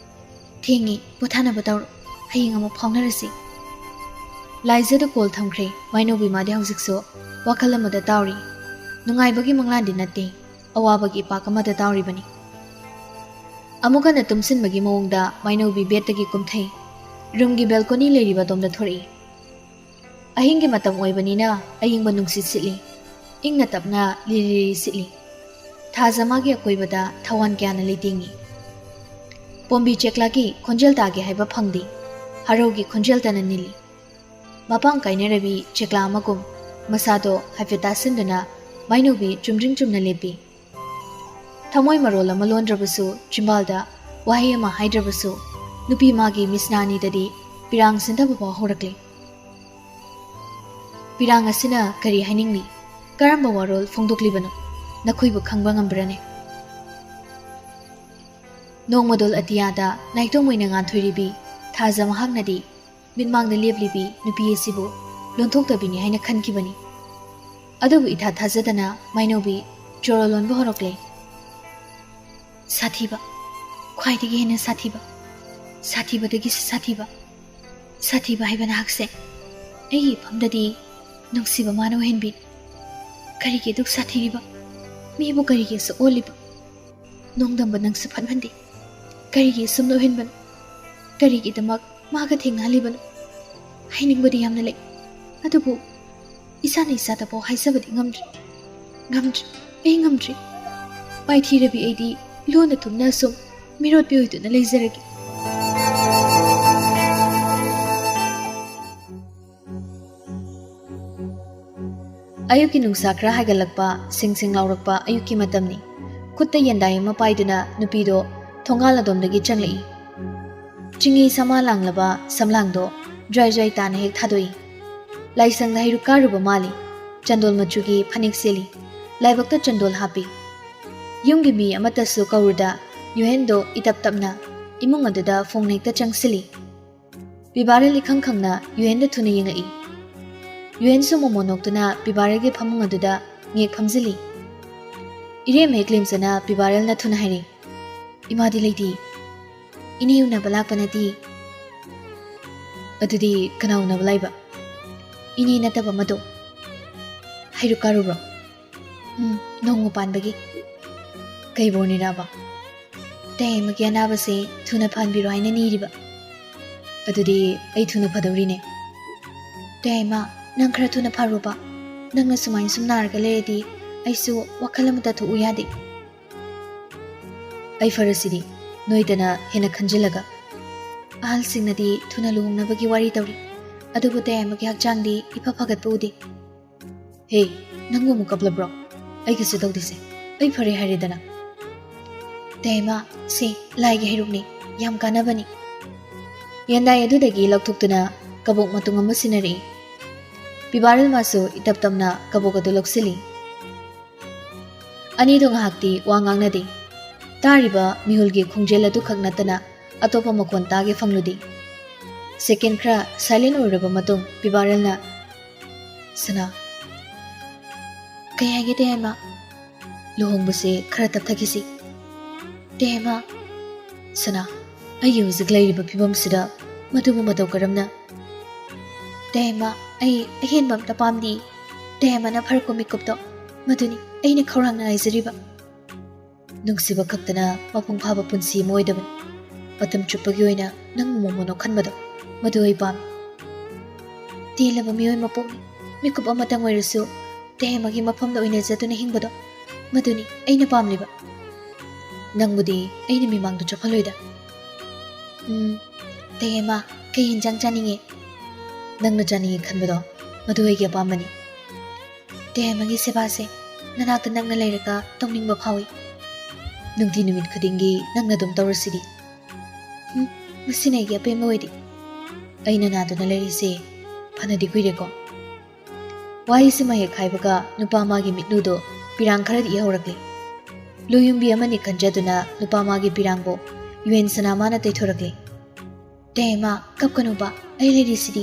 ꯊꯦꯡꯉꯤ, ꯄꯣꯊꯥꯅꯕ ꯇꯧꯔꯣ꯫ ꯍꯌꯦꯡ ꯑꯃꯨꯛ ꯐꯥꯎꯅꯔꯁꯤ꯫ ꯂꯥꯏꯖꯥꯗ call ꯊꯝꯈ꯭ꯔꯦ꯫ ꯃꯩꯅꯧꯕꯤ ꯃꯥꯗꯤ ꯍꯧꯖꯤꯛꯁꯨ ꯋꯥꯈꯜ ꯑꯃꯗ ꯇꯥꯎꯔꯤ꯫ ꯅꯨꯡꯉꯥꯏꯕꯒꯤ ꯃꯪꯂꯥꯟꯗꯤ ꯅꯠꯇꯦ, ꯑꯋꯥꯕꯒꯤ ꯏꯄꯥꯛ ꯑꯃꯗ ꯇꯥꯎꯔꯤꯕꯅꯤ꯫ ꯑꯃꯨꯛ ꯍꯟꯅ ꯇꯨꯝꯁꯤꯟꯕꯒꯤ ꯃꯑꯣꯡꯗ ꯃꯥꯏꯅꯧꯕꯤ ꯕꯦꯗꯇꯒꯤ ꯀꯨꯝꯊꯩ꯫ ꯔꯨꯝꯒꯤ ꯕꯦꯜꯀꯣꯅꯤ ꯂꯩꯔꯤꯕ ꯑꯗꯣꯝꯗ ꯊꯣꯔꯛꯏ꯫ ꯑꯍꯤꯡꯒꯤ ꯃꯇꯝ ꯑꯣꯏꯕꯅꯤꯅ ꯑꯏꯪꯕ ꯅꯨꯡꯁꯤꯠ ꯁꯤꯠꯂꯤ꯫ ꯏꯪꯅ ꯇꯞꯅ ꯂꯤꯔꯤ ꯂꯤꯔꯤ ꯁꯤꯠꯂꯤ꯫ ꯊꯥꯖ ꯃꯥꯒꯤ ꯑꯀꯣꯏꯕꯗ ꯊꯋꯥꯟ ꯀꯌꯥꯅ ꯂꯩꯇꯦꯡꯉꯤ꯫ ꯄꯣꯝꯕꯤ ꯆꯦꯛꯂꯥꯒꯤ ꯈꯣꯟꯖꯦꯜ ꯇꯥꯒꯦ ꯍꯥꯏꯕ ꯐꯪꯗꯦ꯫ ꯍꯔꯧꯒꯤ ꯈꯣꯟꯖꯦꯜꯇꯅ ꯅꯤꯜꯂꯤ꯫ ꯃꯄꯥꯡ ꯀꯥꯏꯅꯔꯕꯤ ꯆꯦꯛꯂꯥ ꯑꯃꯒꯨꯝ ꯃꯁꯥꯗꯣ ꯍꯥꯏꯐꯦꯠ ꯇꯥꯁꯤꯟꯗꯨꯅ ꯃꯥꯏꯅꯧꯕꯤ ꯆꯨꯝꯗ꯭ꯔꯤꯡ ꯆꯨꯝꯅ ꯂꯦꯞꯄꯤ꯫ ꯊꯃꯣꯏ ꯃꯔꯣꯜ ꯑꯃ ꯂꯣꯟꯗ꯭ꯔꯕꯁꯨ ꯆꯤꯝꯕꯥꯜꯗ ꯋꯥꯍꯩ ꯑꯃ ꯍꯥꯏꯗ꯭ꯔꯕꯁꯨ ꯅꯨꯄꯤ ꯃꯥꯒꯤ ꯃꯤꯠꯁꯅꯥ ꯑꯅꯤꯗꯗꯤ ꯄꯤꯔꯥꯡ ꯁꯤꯟꯊꯕ ꯐꯥꯎ ꯍꯧꯔꯛꯂꯦ꯫ ꯄꯤꯔꯥꯡ ꯑꯁꯤꯅ ꯀꯔꯤ ꯍꯥꯏꯅꯤꯡꯂꯤ? ꯀꯔꯝꯕ ꯋꯥꯔꯣꯜ ꯐꯣꯡꯗꯣꯛꯂꯤꯕꯅꯣ? ꯅꯈꯣꯏꯕꯨ ꯈꯪꯕ ꯉꯝꯕ꯭ꯔꯅꯦ? ꯅꯣꯡꯃꯗꯣꯜ ꯑꯇꯤꯌꯥꯗ ꯅꯥꯏꯇꯣꯝ ꯑꯣꯏꯅ ꯉꯥꯟꯊꯣꯏꯔꯤꯕꯤ ꯊꯥꯖ ꯃꯍꯥꯛꯅꯗꯤ ꯃꯤꯠꯃꯥꯡꯗ ꯂꯦꯞꯂꯤꯕꯤ ꯅꯨꯄꯤ ꯑꯁꯤꯕꯨ ꯂꯣꯟꯊꯣꯛꯇꯕꯤꯅꯤ ꯍꯥꯏꯅ ꯈꯟꯈꯤꯕꯅꯤ꯫ ꯑꯗꯨꯕꯨ ꯏꯊꯥ ꯊꯥꯖꯗꯅ ꯃꯥꯏꯅꯧꯕꯤ ꯆꯣꯔꯣ ꯂꯣꯟꯕ ꯍꯧꯔꯛꯂꯦ꯫ ꯁꯥꯊꯤꯕ, ꯈ꯭ꯋꯥꯏꯗꯒꯤ ꯍꯦꯟꯅ ꯁꯥꯊꯤꯕ, ꯁꯥꯊꯤꯕꯗꯒꯤꯁꯨ ꯁꯥꯊꯤꯕ, ꯁꯥꯊꯤꯕ ꯍꯥꯏꯕ ꯅꯍꯥꯛꯁꯦ ꯑꯩꯒꯤ ꯏꯐꯝꯗꯗꯤ ꯅꯨꯡꯁꯤꯕ ꯃꯥꯅ ꯑꯣꯏꯍꯟꯕꯤ꯫ ꯀꯔꯤꯒꯤ ꯑꯗꯨꯛ ꯁꯥꯊꯤꯔꯤꯕ? ꯃꯤꯕꯨ ꯀꯔꯤꯒꯤ ꯑꯁꯨꯛ ꯑꯣꯜꯂꯤꯕ? ꯅꯣꯡꯗꯝꯕ ꯅꯪꯁꯨ ꯐꯠꯃꯟꯗꯦ꯫ ꯀꯔꯤꯒꯤ ꯑꯁꯨꯝꯅ ꯑꯣꯏꯍꯟꯕꯅꯣ? ꯀꯔꯤꯒꯤꯗꯃꯛ ꯃꯥꯒ ꯊꯦꯡꯅꯍꯜꯂꯤꯕꯅꯣ? ꯍꯥꯏꯅꯤꯡꯕꯗꯤ ꯌꯥꯝꯅ ꯂꯩ, ꯑꯗꯨꯕꯨ ꯏꯁꯥꯅ ꯏꯁꯥꯗꯐꯥꯎ ꯍꯥꯏꯖꯕꯗꯤ ꯉꯝꯗ꯭ꯔꯤ꯫ ꯉꯝꯗ꯭ꯔꯤ, ꯑꯩ ꯉꯝꯗ꯭ꯔꯤ꯫ ꯃꯥꯏꯊꯤꯔꯕꯤ ꯑꯩꯗꯤ ꯂꯣꯟꯅ ꯊꯨꯝꯅ ꯑꯁꯨꯝ ꯃꯤꯔꯣꯠꯄꯤ ꯑꯣꯏꯗꯨꯅ ꯂꯩꯖꯔꯒꯦ꯫ ꯑꯌꯨꯛꯀꯤ ꯅꯨꯡꯁꯥ ꯈꯔ ꯍꯥꯏꯒꯠꯂꯛꯄ, ꯁꯤꯡ ꯁꯤꯡ ꯂꯥꯎꯔꯛꯄ ꯑꯌꯨꯛꯀꯤ ꯃꯇꯝꯅꯤ꯫ ꯈꯨꯠꯇ ꯌꯦꯟꯗꯥꯏ ꯑꯃ ꯄꯥꯏꯗꯨꯅ ꯅꯨꯄꯤꯗꯣ ꯊꯣꯡꯒꯥꯜ ꯑꯗꯣꯝꯗꯒꯤ ꯆꯪꯂꯛꯏ꯫ ꯆꯤꯡꯍꯤ ꯁꯃꯥ ꯂꯥꯡꯂꯕ ꯁꯝꯂꯥꯡꯗꯣ ꯖ꯭ꯋꯥꯏ ꯖ꯭ꯋꯥꯏ ꯇꯥꯅ ꯍꯦꯛ ꯊꯥꯗꯣꯛꯏ꯫ ꯂꯥꯏꯁꯪꯗ ꯍꯩꯔꯨꯛ ꯀꯥꯔꯨꯕ ꯃꯥꯜꯂꯤ꯫ ꯆꯟꯗꯣꯜ ꯃꯆꯨꯒꯤ ꯐꯅꯦꯛ ꯁꯦꯠꯂꯤ꯫ ꯂꯥꯏꯕꯛꯇ ꯆꯟꯗꯣꯜ ꯍꯥꯞꯄꯤ꯫ ꯌꯨꯝꯒꯤ ꯃꯤ ꯑꯃꯠꯇꯁꯨ ꯀꯧꯔꯨꯗ ꯌꯨꯍꯦꯟꯗꯣ ꯏꯇꯞ ꯇꯞꯅ ꯏꯃꯨꯡ ꯑꯗꯨꯗ ꯐꯣꯡꯅ ꯍꯦꯛꯇ ꯆꯪꯁꯤꯜꯂꯤ꯫ ꯄꯤꯕꯥꯔꯦꯜ ꯏꯈꯪ ꯈꯪꯅ ꯌꯨꯍꯦꯟꯗ ꯊꯨꯅ ꯌꯦꯡꯉꯛꯏ꯫ ꯌꯨꯍꯦꯟꯁꯨ ꯃꯣꯃꯣꯟ ꯅꯣꯛꯇꯨꯅ ꯄꯤꯕꯥꯔꯦꯜꯒꯤ ꯐꯃꯨꯡ ꯑꯗꯨꯗ ꯉꯦꯛ ꯐꯝꯖꯤꯜꯂꯤ꯫ ꯏꯔꯦꯝ ꯍꯦꯛ ꯂꯦꯝꯖꯅ ꯄꯤꯕꯥꯔꯦꯜꯅ ꯊꯨꯅ ꯍꯥꯏꯔꯛꯏ, "ꯏꯃꯥꯗꯤ ꯂꯩꯇꯦ꯫ ꯏꯅꯦ ꯎꯅꯕ ꯂꯥꯛꯄ ꯅꯠꯇꯦ꯫" "ꯑꯗꯨꯗꯤ ꯀꯅꯥ ꯎꯅꯕ ꯂꯥꯛꯏꯕ?" "ꯏꯅꯦ ꯅꯠꯇꯕ ꯑꯃꯗꯣ꯫" "ꯍꯩꯔꯨꯛ ꯀꯥꯔꯨꯕ꯭ꯔꯣ?" "ꯎꯝ, ꯅꯣꯡꯃ ꯄꯥꯟꯕꯒꯤ꯫" "ꯀꯩ ꯕꯣꯔꯅꯤꯔꯕ?" ꯇꯦꯃꯒꯤ ꯑꯅꯥꯕꯁꯦ ꯊꯨꯅ ꯐꯍꯟꯕꯤꯔꯣ ꯍꯥꯏꯅ ꯅꯤꯔꯤꯕ꯫ ꯑꯗꯨꯗꯤ ꯑꯩ ꯊꯨꯅ ꯐꯗꯧꯔꯤꯅꯦ꯫ ꯇꯦꯃ, ꯅꯪ ꯈꯔ ꯊꯨꯅ ꯐꯔꯣꯕ꯫ ꯅꯪꯅ ꯁꯨꯃꯥꯏꯅ ꯁꯨꯝ ꯅꯥꯔꯒ ꯂꯩꯔꯗꯤ ꯑꯩꯁꯨ ꯋꯥꯈꯜ ꯑꯃꯇ ꯊꯣꯛꯎ ꯌꯥꯗꯦ꯫ ꯑꯩ ꯐꯔꯁꯤꯗꯤ, ꯅꯣꯏꯗꯅ ꯍꯦꯟꯅ ꯈꯟꯖꯤꯜꯂꯒ꯫ ꯑꯍꯜꯁꯤꯡꯅꯗꯤ ꯊꯨꯅ ꯂꯨꯍꯣꯡꯅꯕꯒꯤ ꯋꯥꯔꯤ ꯇꯧꯔꯤ, ꯑꯗꯨꯕꯨ ꯇꯦꯃꯒꯤ ꯍꯛꯆꯥꯡꯗꯤ ꯏꯐ ꯐꯒꯠꯄ ꯎꯗꯦ꯫ ꯍꯦ, ꯅꯪꯕꯨ ꯑꯃꯨꯛ ꯀꯞꯂꯕ꯭ꯔꯣ? ꯑꯩꯒꯤꯁꯨ ꯇꯧꯗꯦꯁꯦ, ꯑꯩ ꯐꯔꯦ ꯍꯥꯏꯔꯦꯗꯅ꯫ ꯇꯦꯃ, ꯁꯦ, ꯂꯥꯏꯒꯤ ꯍꯩꯔꯨꯛꯅꯤ, ꯌꯥꯝ ꯀꯥꯟꯅꯕꯅꯤ꯫ ꯌꯦꯟꯗꯥꯏ ꯑꯗꯨꯗꯒꯤ ꯂꯧꯊꯣꯛꯇꯨꯅ ꯀꯕꯣꯛ ꯃꯇꯨꯝ ꯑꯃ ꯁꯤꯟꯅꯔꯛꯏ꯫ ꯄꯤꯕꯥꯔꯦꯜꯃꯁꯨ ꯏꯇꯞ ꯇꯞꯅ ꯀꯕꯣꯛ ꯑꯗꯨ ꯂꯧꯁꯤꯜꯂꯤ꯫ ꯑꯅꯤꯗꯨ ꯉꯥꯏꯍꯥꯛꯇꯤ ꯋꯥ ꯉꯥꯡꯅꯗꯦ꯫ ꯇꯥꯔꯤꯕ ꯃꯤꯍꯨꯜꯒꯤ ꯈꯣꯡꯖꯦꯜ ꯑꯗꯨꯈꯛ ꯅꯠꯇꯅ ꯑꯇꯣꯞꯄ ꯃꯈꯣꯟ ꯇꯥꯒꯦ ꯐꯪꯂꯨꯗꯦ꯫ ꯁꯦꯀꯦꯟ ꯈꯔ ꯁꯥꯏꯂꯦꯟ ꯑꯣꯏꯔꯕ ꯃꯇꯨꯡ ꯄꯤꯕꯥꯔꯦꯜꯅ, "ꯁꯅꯥ, ꯀꯩ ꯍꯥꯏꯒꯦ ꯇꯦꯃ? ꯂꯨꯍꯣꯡꯕꯁꯦ ꯈꯔ ꯇꯞꯊꯈꯤꯁꯤ꯫ ꯇꯦꯃ, ꯁꯅꯥ, ꯑꯩꯒꯤ ꯍꯧꯖꯤꯛ ꯂꯩꯔꯤꯕ ꯐꯤꯕꯝꯁꯤꯗ ꯃꯗꯨꯕꯨ ꯃꯇꯧ ꯀꯔꯝꯅ?" "ꯇꯦꯃ, ꯑꯩ ꯑꯍꯦꯟꯕ ꯑꯝꯇ ꯄꯥꯝꯗꯦ꯫ ꯇꯦꯃꯅ ꯐꯔꯛꯄ ꯃꯤꯀꯨꯞꯇꯣ, ꯃꯗꯨꯅꯤ ꯑꯩꯅ ꯈꯧꯔꯥꯡꯅ ꯉꯥꯏꯖꯔꯤꯕ꯫ ꯅꯨꯡꯁꯤꯕ ꯈꯛꯇꯅ ꯃꯄꯨꯡ ꯐꯥꯕ ꯄꯨꯟꯁꯤ ꯑꯃ ꯑꯣꯏꯗꯕꯅꯤ꯫ ꯃꯇꯝ ꯆꯨꯞꯄꯒꯤ ꯑꯣꯏꯅ ꯅꯪꯕꯨ ꯃꯣꯃꯣꯟ ꯑꯣꯛꯍꯟꯕꯗꯣ, ꯃꯗꯨ ꯑꯩ ꯄꯥꯝꯃꯤ꯫ ꯇꯦꯜꯂꯕ ꯃꯤꯑꯣꯏ ꯃꯄꯣꯛꯅꯤ꯫ ꯃꯤꯀꯨꯞ ꯑꯃꯇꯪ ꯑꯣꯏꯔꯁꯨ ꯇꯦꯃꯒꯤ ꯃꯐꯝꯗ ꯑꯣꯏꯅꯖꯗꯨꯅ ꯍꯤꯡꯕꯗꯣ, ꯃꯗꯨꯅꯤ ꯑꯩꯅ ꯄꯥꯝꯂꯤꯕ꯫ ꯅꯪꯕꯨꯗꯤ ꯑꯩꯅ ꯃꯤꯃꯥꯡꯗ ꯆꯣꯞꯍꯜꯂꯣꯏꯗ꯫ ꯎꯝ, ꯇꯦꯃ, ꯀꯩ ꯌꯦꯟꯖꯥꯡ ꯆꯥꯅꯤꯡꯉꯤ?" "ꯅꯪꯅ ꯆꯥꯅꯤꯡꯉꯤ ꯈꯟꯕꯗꯣ, ꯃꯗꯨ ꯑꯩꯒꯤ ꯑꯄꯥꯝꯕꯅꯤ꯫ ꯇꯦꯃꯒꯤ ꯁꯦꯕꯥꯁꯦ ꯅꯅꯥꯛꯇ ꯅꯛꯅ ꯂꯩꯔꯒ ꯇꯧꯅꯤꯡꯕ ꯐꯥꯎꯏ꯫ ꯅꯨꯡꯇꯤ ꯅꯨꯃꯤꯠ ꯈꯨꯗꯤꯡꯒꯤ ꯅꯪꯅ ꯑꯗꯨꯝ ꯇꯧꯔꯁꯤꯗꯤ꯫ ꯎꯝ, ꯃꯁꯤꯅ ꯑꯩꯒꯤ ꯑꯄꯦꯟꯕ ꯑꯣꯏꯔꯤ꯫ ꯑꯩꯅ ꯅꯥꯗꯨꯅ ꯂꯩꯔꯤꯁꯦ ꯐꯅꯗꯤ ꯀꯨꯏꯔꯦꯀꯣ?" ꯋꯥꯍꯩꯁꯤꯃ ꯍꯦꯛ ꯍꯥꯏꯕꯒ ꯅꯨꯄꯥ ꯃꯥꯒꯤ ꯃꯤꯠꯂꯨꯗꯣ ꯄꯤꯔꯥꯡ ꯈꯔꯗꯤ ꯏꯍꯧꯔꯛꯂꯤ꯫ ꯂꯨꯌꯨꯝꯕꯤ ꯑꯃꯅꯤ ꯈꯟꯖꯗꯨꯅ ꯅꯨꯄꯥ ꯃꯥꯒꯤ ꯄꯤꯔꯥꯡꯕꯨ ꯌꯨꯌꯦꯟ ꯁꯅꯥ ꯃꯥꯅ ꯇꯩꯊꯣꯔꯛꯂꯤ꯫ "ꯇꯦꯃ, ꯀꯞꯀꯅꯨꯕ, ꯑꯩ ꯂꯩꯔꯤꯁꯤꯗꯤ꯫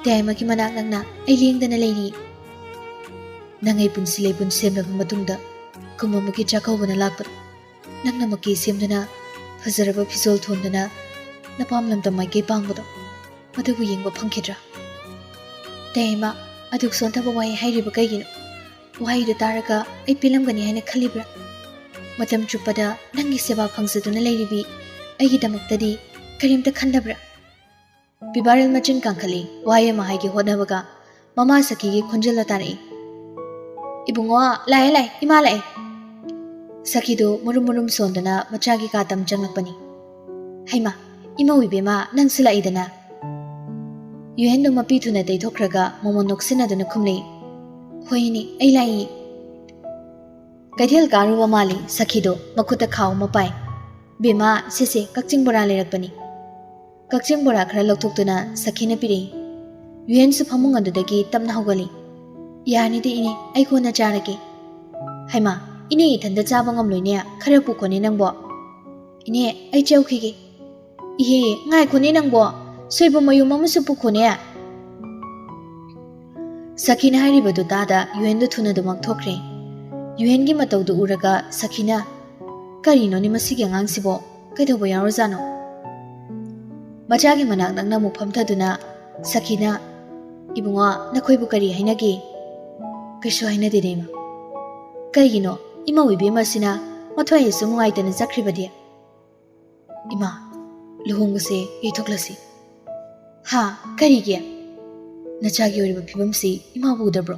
ꯇꯦꯃꯒꯤ ꯃꯅꯥꯛ ꯅꯛꯅ ꯑꯩ ꯂꯦꯡꯗꯅ ꯂꯩꯔꯤ꯫ ꯅꯪ ꯑꯩ ꯄꯨꯟꯁꯤ ꯂꯩꯕꯨꯟ ꯁꯦꯝꯂꯕ ꯃꯇꯨꯡꯗ ꯀꯨꯝ ꯑꯃꯒꯤ ꯆꯥꯛꯀꯧꯕꯅ ꯂꯥꯛꯄꯗꯣ, ꯅꯪꯅ ꯃꯀꯤ ꯁꯦꯝꯗꯨꯅ ꯐꯖꯔꯕ ꯐꯤꯖꯣꯜ ꯊꯣꯟꯗꯨꯅ ꯅꯄꯥꯝ ꯂꯝꯗꯝ ꯃꯥꯏꯀꯩ ꯄꯥꯡꯕꯗꯣ, ꯃꯗꯨꯕꯨ ꯌꯦꯡꯕ ꯐꯪꯈꯤꯗ꯭ꯔꯥ?" "ꯇꯦꯃ, ꯑꯗꯨꯛ ꯁꯣꯟꯊꯕ ꯋꯥꯍꯩ ꯍꯥꯏꯔꯤꯕ ꯀꯩꯒꯤꯅꯣ? ꯋꯥꯍꯩꯗꯨ ꯇꯥꯔꯒ ꯑꯩ ꯄꯦꯜꯂꯝꯒꯅꯤ ꯍꯥꯏꯅ ꯈꯜꯂꯤꯕ꯭ꯔꯥ?" ꯃꯇꯝ ꯆꯨꯞꯄꯗ ꯅꯪꯒꯤ ꯁꯦꯕꯥ ꯐꯪꯖꯗꯨꯅ ꯂꯩꯔꯤꯕꯤ ꯑꯩꯒꯤꯗꯃꯛꯇꯗꯤ ꯀꯔꯤꯝꯇ ꯈꯟꯗꯕ꯭ꯔꯥ? ꯄꯤꯕꯥꯔꯦꯜ ꯃꯆꯤꯟ ꯀꯥꯡꯈꯠꯂꯤ꯫ ꯋꯥꯍꯩ ꯑꯃ ꯍꯥꯏꯒꯦ ꯍꯣꯠꯅꯕꯒ ꯃꯃꯥ ꯁꯈꯤꯒꯤ ꯈꯣꯟꯖꯦꯜꯗ ꯇꯥꯔꯛꯏ꯫ "ꯏꯕꯨꯡꯉꯣ, ꯂꯥꯛꯑꯦ, ꯂꯥꯛꯑꯦ, ꯏꯃꯥ ꯂꯥꯛꯑꯦ!" ꯁꯈꯤꯗꯨ ꯃꯨꯔꯨꯝ ꯃꯨꯔꯨꯝ ꯁꯣꯟꯗꯨꯅ ꯃꯆꯥꯒꯤ ꯀꯥ ꯇꯝ ꯆꯪꯂꯛꯄꯅꯤ꯫ "ꯍꯩꯃꯥ, ꯏꯃꯧ ꯏꯕꯦꯝꯃ, ꯅꯪꯁꯨ ꯂꯥꯛꯏꯗꯅ?" ꯌꯨꯍꯦꯟꯗꯨ ꯃꯄꯤ ꯊꯨꯅ ꯇꯩꯊꯣꯛꯈ꯭ꯔꯒ ꯃꯃꯣꯟ ꯅꯣꯛꯁꯤꯟꯅꯗꯨꯅ ꯈꯨꯝꯂꯛꯏ꯫ "ꯍꯣꯏꯅꯦ, ꯑꯩ ꯂꯥꯛꯏ꯫" ꯀꯩꯊꯦꯜ ꯀꯥꯔꯨꯕ ꯃꯥꯜꯂꯤ ꯁꯈꯤꯗꯣ ꯃꯈꯨꯠꯇ ꯈꯥꯎ ꯑꯃ ꯄꯥꯏ꯫ "ꯕꯦꯝꯃ, ꯁꯦꯁꯦ, ꯀꯛꯆꯤꯡ ꯕꯣꯔꯥ ꯂꯩꯔꯛꯄꯅꯤ꯫" ꯀꯛꯆꯤꯡ ꯕꯣꯔꯥ ꯈꯔ ꯂꯧꯊꯣꯛꯇꯨꯅ ꯁꯈꯤꯅ ꯄꯤꯔꯛꯏ꯫ ꯌꯨꯍꯦꯟꯁꯨ ꯐꯃꯨꯡ ꯑꯗꯨꯗꯒꯤ ꯇꯞꯅ ꯍꯧꯒꯠꯂꯤ꯫ "ꯌꯥꯔꯅꯤꯗ ꯏꯅꯦ, ꯑꯩ ꯀꯣꯟꯅ ꯆꯥꯔꯒꯦ꯫" "ꯍꯩꯃꯥ, ꯏꯅꯦ ꯏꯊꯟꯇ ꯆꯥꯕ ꯉꯝꯂꯣꯏꯅꯦ, ꯈꯔ ꯄꯨꯈꯣꯅꯦ ꯅꯪꯕꯣ꯫" "ꯏꯅꯦ, ꯑꯩ ꯆꯧꯈꯤꯒꯦ꯫" "ꯏꯍꯦ, ꯉꯥꯏꯈꯣꯅꯦ ꯅꯪꯕꯣ, ꯁꯣꯏꯕꯨꯝ ꯃꯌꯨꯝ ꯑꯃꯁꯨ ꯄꯨꯈꯣꯅꯦ꯫" ꯁꯈꯤꯅ ꯍꯥꯏꯔꯤꯕꯗꯨ ꯇꯥꯗ ꯌꯨꯍꯦꯟꯗꯨ ꯊꯨꯅ ꯑꯗꯨꯃꯛ ꯊꯣꯛꯈ꯭ꯔꯦ꯫ ꯌꯨꯍꯦꯟꯒꯤ ꯃꯇꯧꯗꯨ ꯎꯔꯒ ꯁꯈꯤꯅ, "ꯀꯔꯤꯅꯣꯅꯦ ꯃꯁꯤꯒꯤ ꯑꯉꯥꯡꯁꯤꯕꯣ? ꯀꯩꯗꯧꯕ ꯌꯥꯎꯔꯖꯥꯠꯅꯣ?" ꯃꯆꯥꯒꯤ ꯃꯅꯥꯛ ꯅꯛꯅ ꯑꯃꯨꯛ ꯐꯝꯊꯗꯨꯅ ꯁꯈꯤꯅ, "ꯏꯕꯨꯡꯉꯣ, ꯅꯈꯣꯏꯕꯨ ꯀꯔꯤ ꯍꯥꯏꯅꯒꯦ?" "ꯀꯩꯁꯨ ꯍꯥꯏꯅꯗꯦꯅꯦ, ꯏꯃꯥ꯫" "ꯀꯩꯒꯤꯅꯣ? ꯏꯃꯧ ꯏꯕꯦꯝꯃꯁꯤꯅ ꯃꯊ꯭ꯋꯥꯏ ꯑꯁꯨꯝ ꯅꯨꯡꯉꯥꯏꯇꯅ ꯆꯠꯈ꯭ꯔꯤꯕꯗꯤ?" "ꯏꯃꯥ, ꯂꯨꯍꯣꯡꯕꯁꯦ ꯌꯩꯊꯣꯛꯂꯁꯤ꯫" "ꯍꯥ? ꯀꯔꯤꯒꯤ? ꯅꯆꯥꯒꯤ ꯑꯣꯏꯔꯤꯕ ꯐꯤꯕꯝꯁꯤ ꯏꯃꯥꯕꯨ ꯎꯗꯕ꯭ꯔꯣ?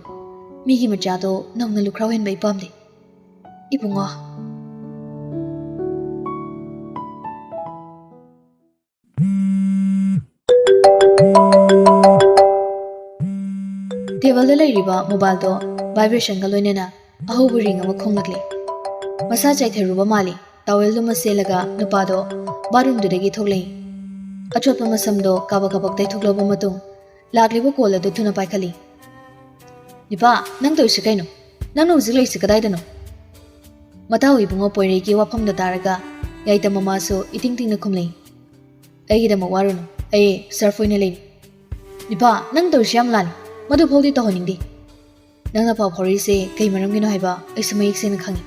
ꯃꯤꯒꯤ ꯃꯆꯥꯗꯣ ꯅꯧꯅ ꯂꯨꯈ꯭ꯔꯥꯎ ꯍꯦꯟꯕ ꯑꯩ ꯄꯥꯝꯗꯦ, ꯏꯕꯨꯡꯉꯣ꯫" ꯇꯦꯕꯜꯗ ꯂꯩꯔꯤꯕ ꯃꯣꯕꯥꯏꯜꯗꯣ ꯚꯥꯏꯕ꯭ꯔꯦꯁꯟꯒ ꯂꯣꯏꯅꯅ ꯑꯍꯧꯕ ꯔꯤꯡ ꯑꯃ ꯈꯣꯡꯂꯛꯂꯦ꯫ ꯃꯁꯥ ꯆꯥꯏꯊꯔꯨꯕ ꯃꯥꯜꯂꯤ꯫ ꯇꯥꯋꯦꯜꯗꯨꯃ ꯁꯦꯠꯂꯒ ꯅꯨꯄꯥꯗꯣ ꯕꯥꯠꯔꯨꯝꯗꯨꯗꯒꯤ ꯊꯣꯛꯂꯛꯏ꯫ ꯑꯆꯣꯠꯄ ꯃꯁꯝꯗꯣ ꯀꯥꯕꯛ ꯀꯥꯕꯛ ꯇꯩꯊꯣꯛꯂꯕ ꯃꯇꯨꯡ ꯂꯥꯛꯂꯤꯕ ꯀꯣꯜ ꯑꯗꯨ ꯊꯨꯅ ꯄꯥꯏꯈꯠꯂꯤ꯫ "ꯅꯤꯄꯥ, ꯅꯪ ꯇꯧꯔꯤꯁꯤ ꯀꯩꯅꯣ? ꯅꯪꯅ ꯍꯧꯖꯤꯛ ꯂꯩꯔꯤꯁꯤ ꯀꯗꯥꯏꯗꯅꯣ?" ꯃꯇꯥꯎ ꯏꯕꯨꯡꯉꯣ ꯄꯣꯏꯔꯩꯒꯤ ꯋꯥꯐꯝꯗ ꯇꯥꯔꯒ ꯌꯥꯏꯇꯝ ꯃꯃꯥꯁꯨ ꯏꯇꯤꯡ ꯇꯤꯡꯅ ꯈꯨꯝꯂꯛꯏ꯫ "ꯑꯩꯒꯤꯗꯃꯛ ꯋꯥꯔꯨꯅꯨ, ꯑꯩ ꯁꯔꯐ ꯑꯣꯏꯅ ꯂꯩꯔꯤ꯫" "ꯅꯤꯄꯥ, ꯅꯪ ꯇꯧꯔꯤꯁꯤ ꯌꯥꯝ ꯂꯥꯜꯂꯤ, ꯃꯗꯨ ꯐꯥꯎꯗꯤ ꯇꯧꯍꯟꯅꯤꯡꯗꯦ꯫ ꯅꯪꯅ ꯄꯥꯎ ꯐꯥꯎꯔꯛꯏꯁꯦ ꯀꯩ ꯃꯔꯝꯒꯤꯅꯣ ꯍꯥꯏꯕ ꯑꯩꯁꯨ ꯃꯌꯦꯛ ꯁꯦꯡꯅ ꯈꯪꯏ꯫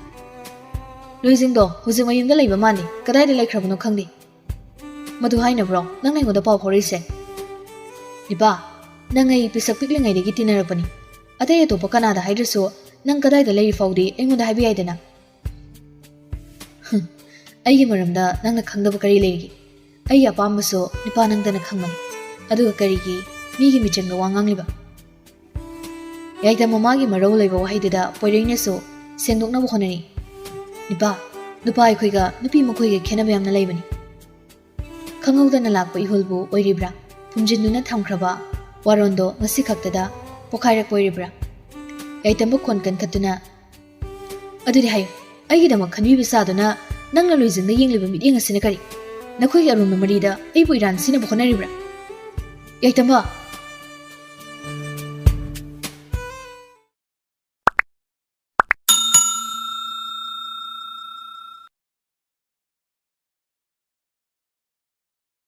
ꯂꯨꯏꯖꯤꯡꯗꯣ ꯍꯧꯖꯤꯛ ꯃꯌꯨꯝꯗ ꯂꯩꯕ ꯃꯥꯜꯂꯤ, ꯀꯗꯥꯏꯗ ꯂꯩꯈ꯭ꯔꯕꯅꯣ ꯈꯪꯗꯦ꯫" "ꯃꯗꯨ ꯍꯥꯏꯅꯕ꯭ꯔꯣ ꯅꯪꯅ ꯑꯩꯉꯣꯟꯗ ꯄꯥꯎ ꯐꯥꯎꯔꯛꯏꯁꯦ?" "ꯅꯤꯄꯥ, ꯅꯪ ꯑꯩ ꯄꯤꯁꯛ ꯄꯤꯛꯂꯤꯉꯩꯗꯒꯤ ꯇꯤꯟꯅꯔꯛꯄꯅꯤ꯫ ꯑꯇꯩ ꯑꯇꯣꯞꯄ ꯀꯅꯥꯗ ꯍꯥꯏꯗ꯭ꯔꯁꯨ ꯅꯪ ꯀꯗꯥꯏꯗ ꯂꯩꯔꯤ ꯐꯥꯎꯗꯤ ꯑꯩꯉꯣꯟꯗ ꯍꯥꯏꯕ ꯌꯥꯏꯗꯅ꯫" ꯑꯩꯒꯤ ꯃꯔꯝꯗ ꯅꯪꯅ ꯈꯪꯗꯕ ꯀꯔꯤ ꯂꯩꯔꯤꯒꯦ? ꯑꯩꯒꯤ ꯑꯄꯥꯝꯕꯁꯨ ꯅꯨꯄꯥ ꯅꯪꯗꯅ ꯈꯪꯕꯅꯤ꯫ ꯑꯗꯨꯒ ꯀꯔꯤꯒꯤ ꯃꯤꯒꯤ ꯃꯤꯆꯪꯗ ꯋꯥ ꯉꯥꯡꯂꯤꯕ? ꯌꯥꯏꯇꯝ ꯃꯃꯥꯒꯤ ꯃꯔꯧ ꯂꯩꯕ ꯋꯥꯍꯩꯗꯨꯗ ꯄꯣꯏꯔꯩꯅꯁꯨ ꯁꯦꯡꯗꯣꯛꯅꯕ ꯍꯣꯠꯅꯔꯤ꯫ ꯅꯨꯄꯥ, ꯅꯨꯄꯥ ꯑꯩꯈꯣꯏꯒ ꯅꯨꯄꯤ ꯃꯈꯣꯏꯒ ꯈꯦꯠꯅꯕ ꯌꯥꯝꯅ ꯂꯩꯕꯅꯤ꯫ ꯈꯪꯍꯧꯗꯅ ꯂꯥꯛꯄ ꯏꯍꯨꯜꯕꯨ ꯑꯣꯏꯔꯤꯕ꯭ꯔꯥ? ꯐꯨꯝꯖꯤꯟꯗꯨꯅ ꯊꯝꯈ꯭ꯔꯕ ꯋꯥꯔꯣꯟꯗꯣ ꯉꯁꯤ ꯈꯛꯇꯗ ꯄꯣꯈꯥꯏꯔꯛꯄ ꯑꯣꯏꯔꯤꯕ꯭ꯔꯥ? ꯌꯥꯏꯇꯝꯕ ꯈꯣꯟ ꯀꯟꯈꯠꯇꯨꯅ, "ꯑꯗꯨꯗꯤ ꯍꯥꯏꯌꯨ, ꯑꯩꯒꯤꯗꯃꯛ ꯈꯟꯕꯤꯕ ꯁꯥꯗꯨꯅ ꯅꯪꯅ ꯂꯣꯏꯖꯪꯗ ꯌꯦꯡꯂꯤꯕ ꯃꯤꯠꯌꯦꯡ ꯑꯁꯤꯅ ꯀꯔꯤ? ꯅꯈꯣꯏꯒꯤ ꯑꯔꯨꯝꯕ ꯃꯔꯤꯗ ꯑꯩꯕꯨ ꯏꯔꯥꯟ ꯁꯤꯅꯕ ꯍꯣꯠꯅꯔꯤꯕ꯭ꯔꯥ?" ꯌꯥꯏꯇꯝꯕ,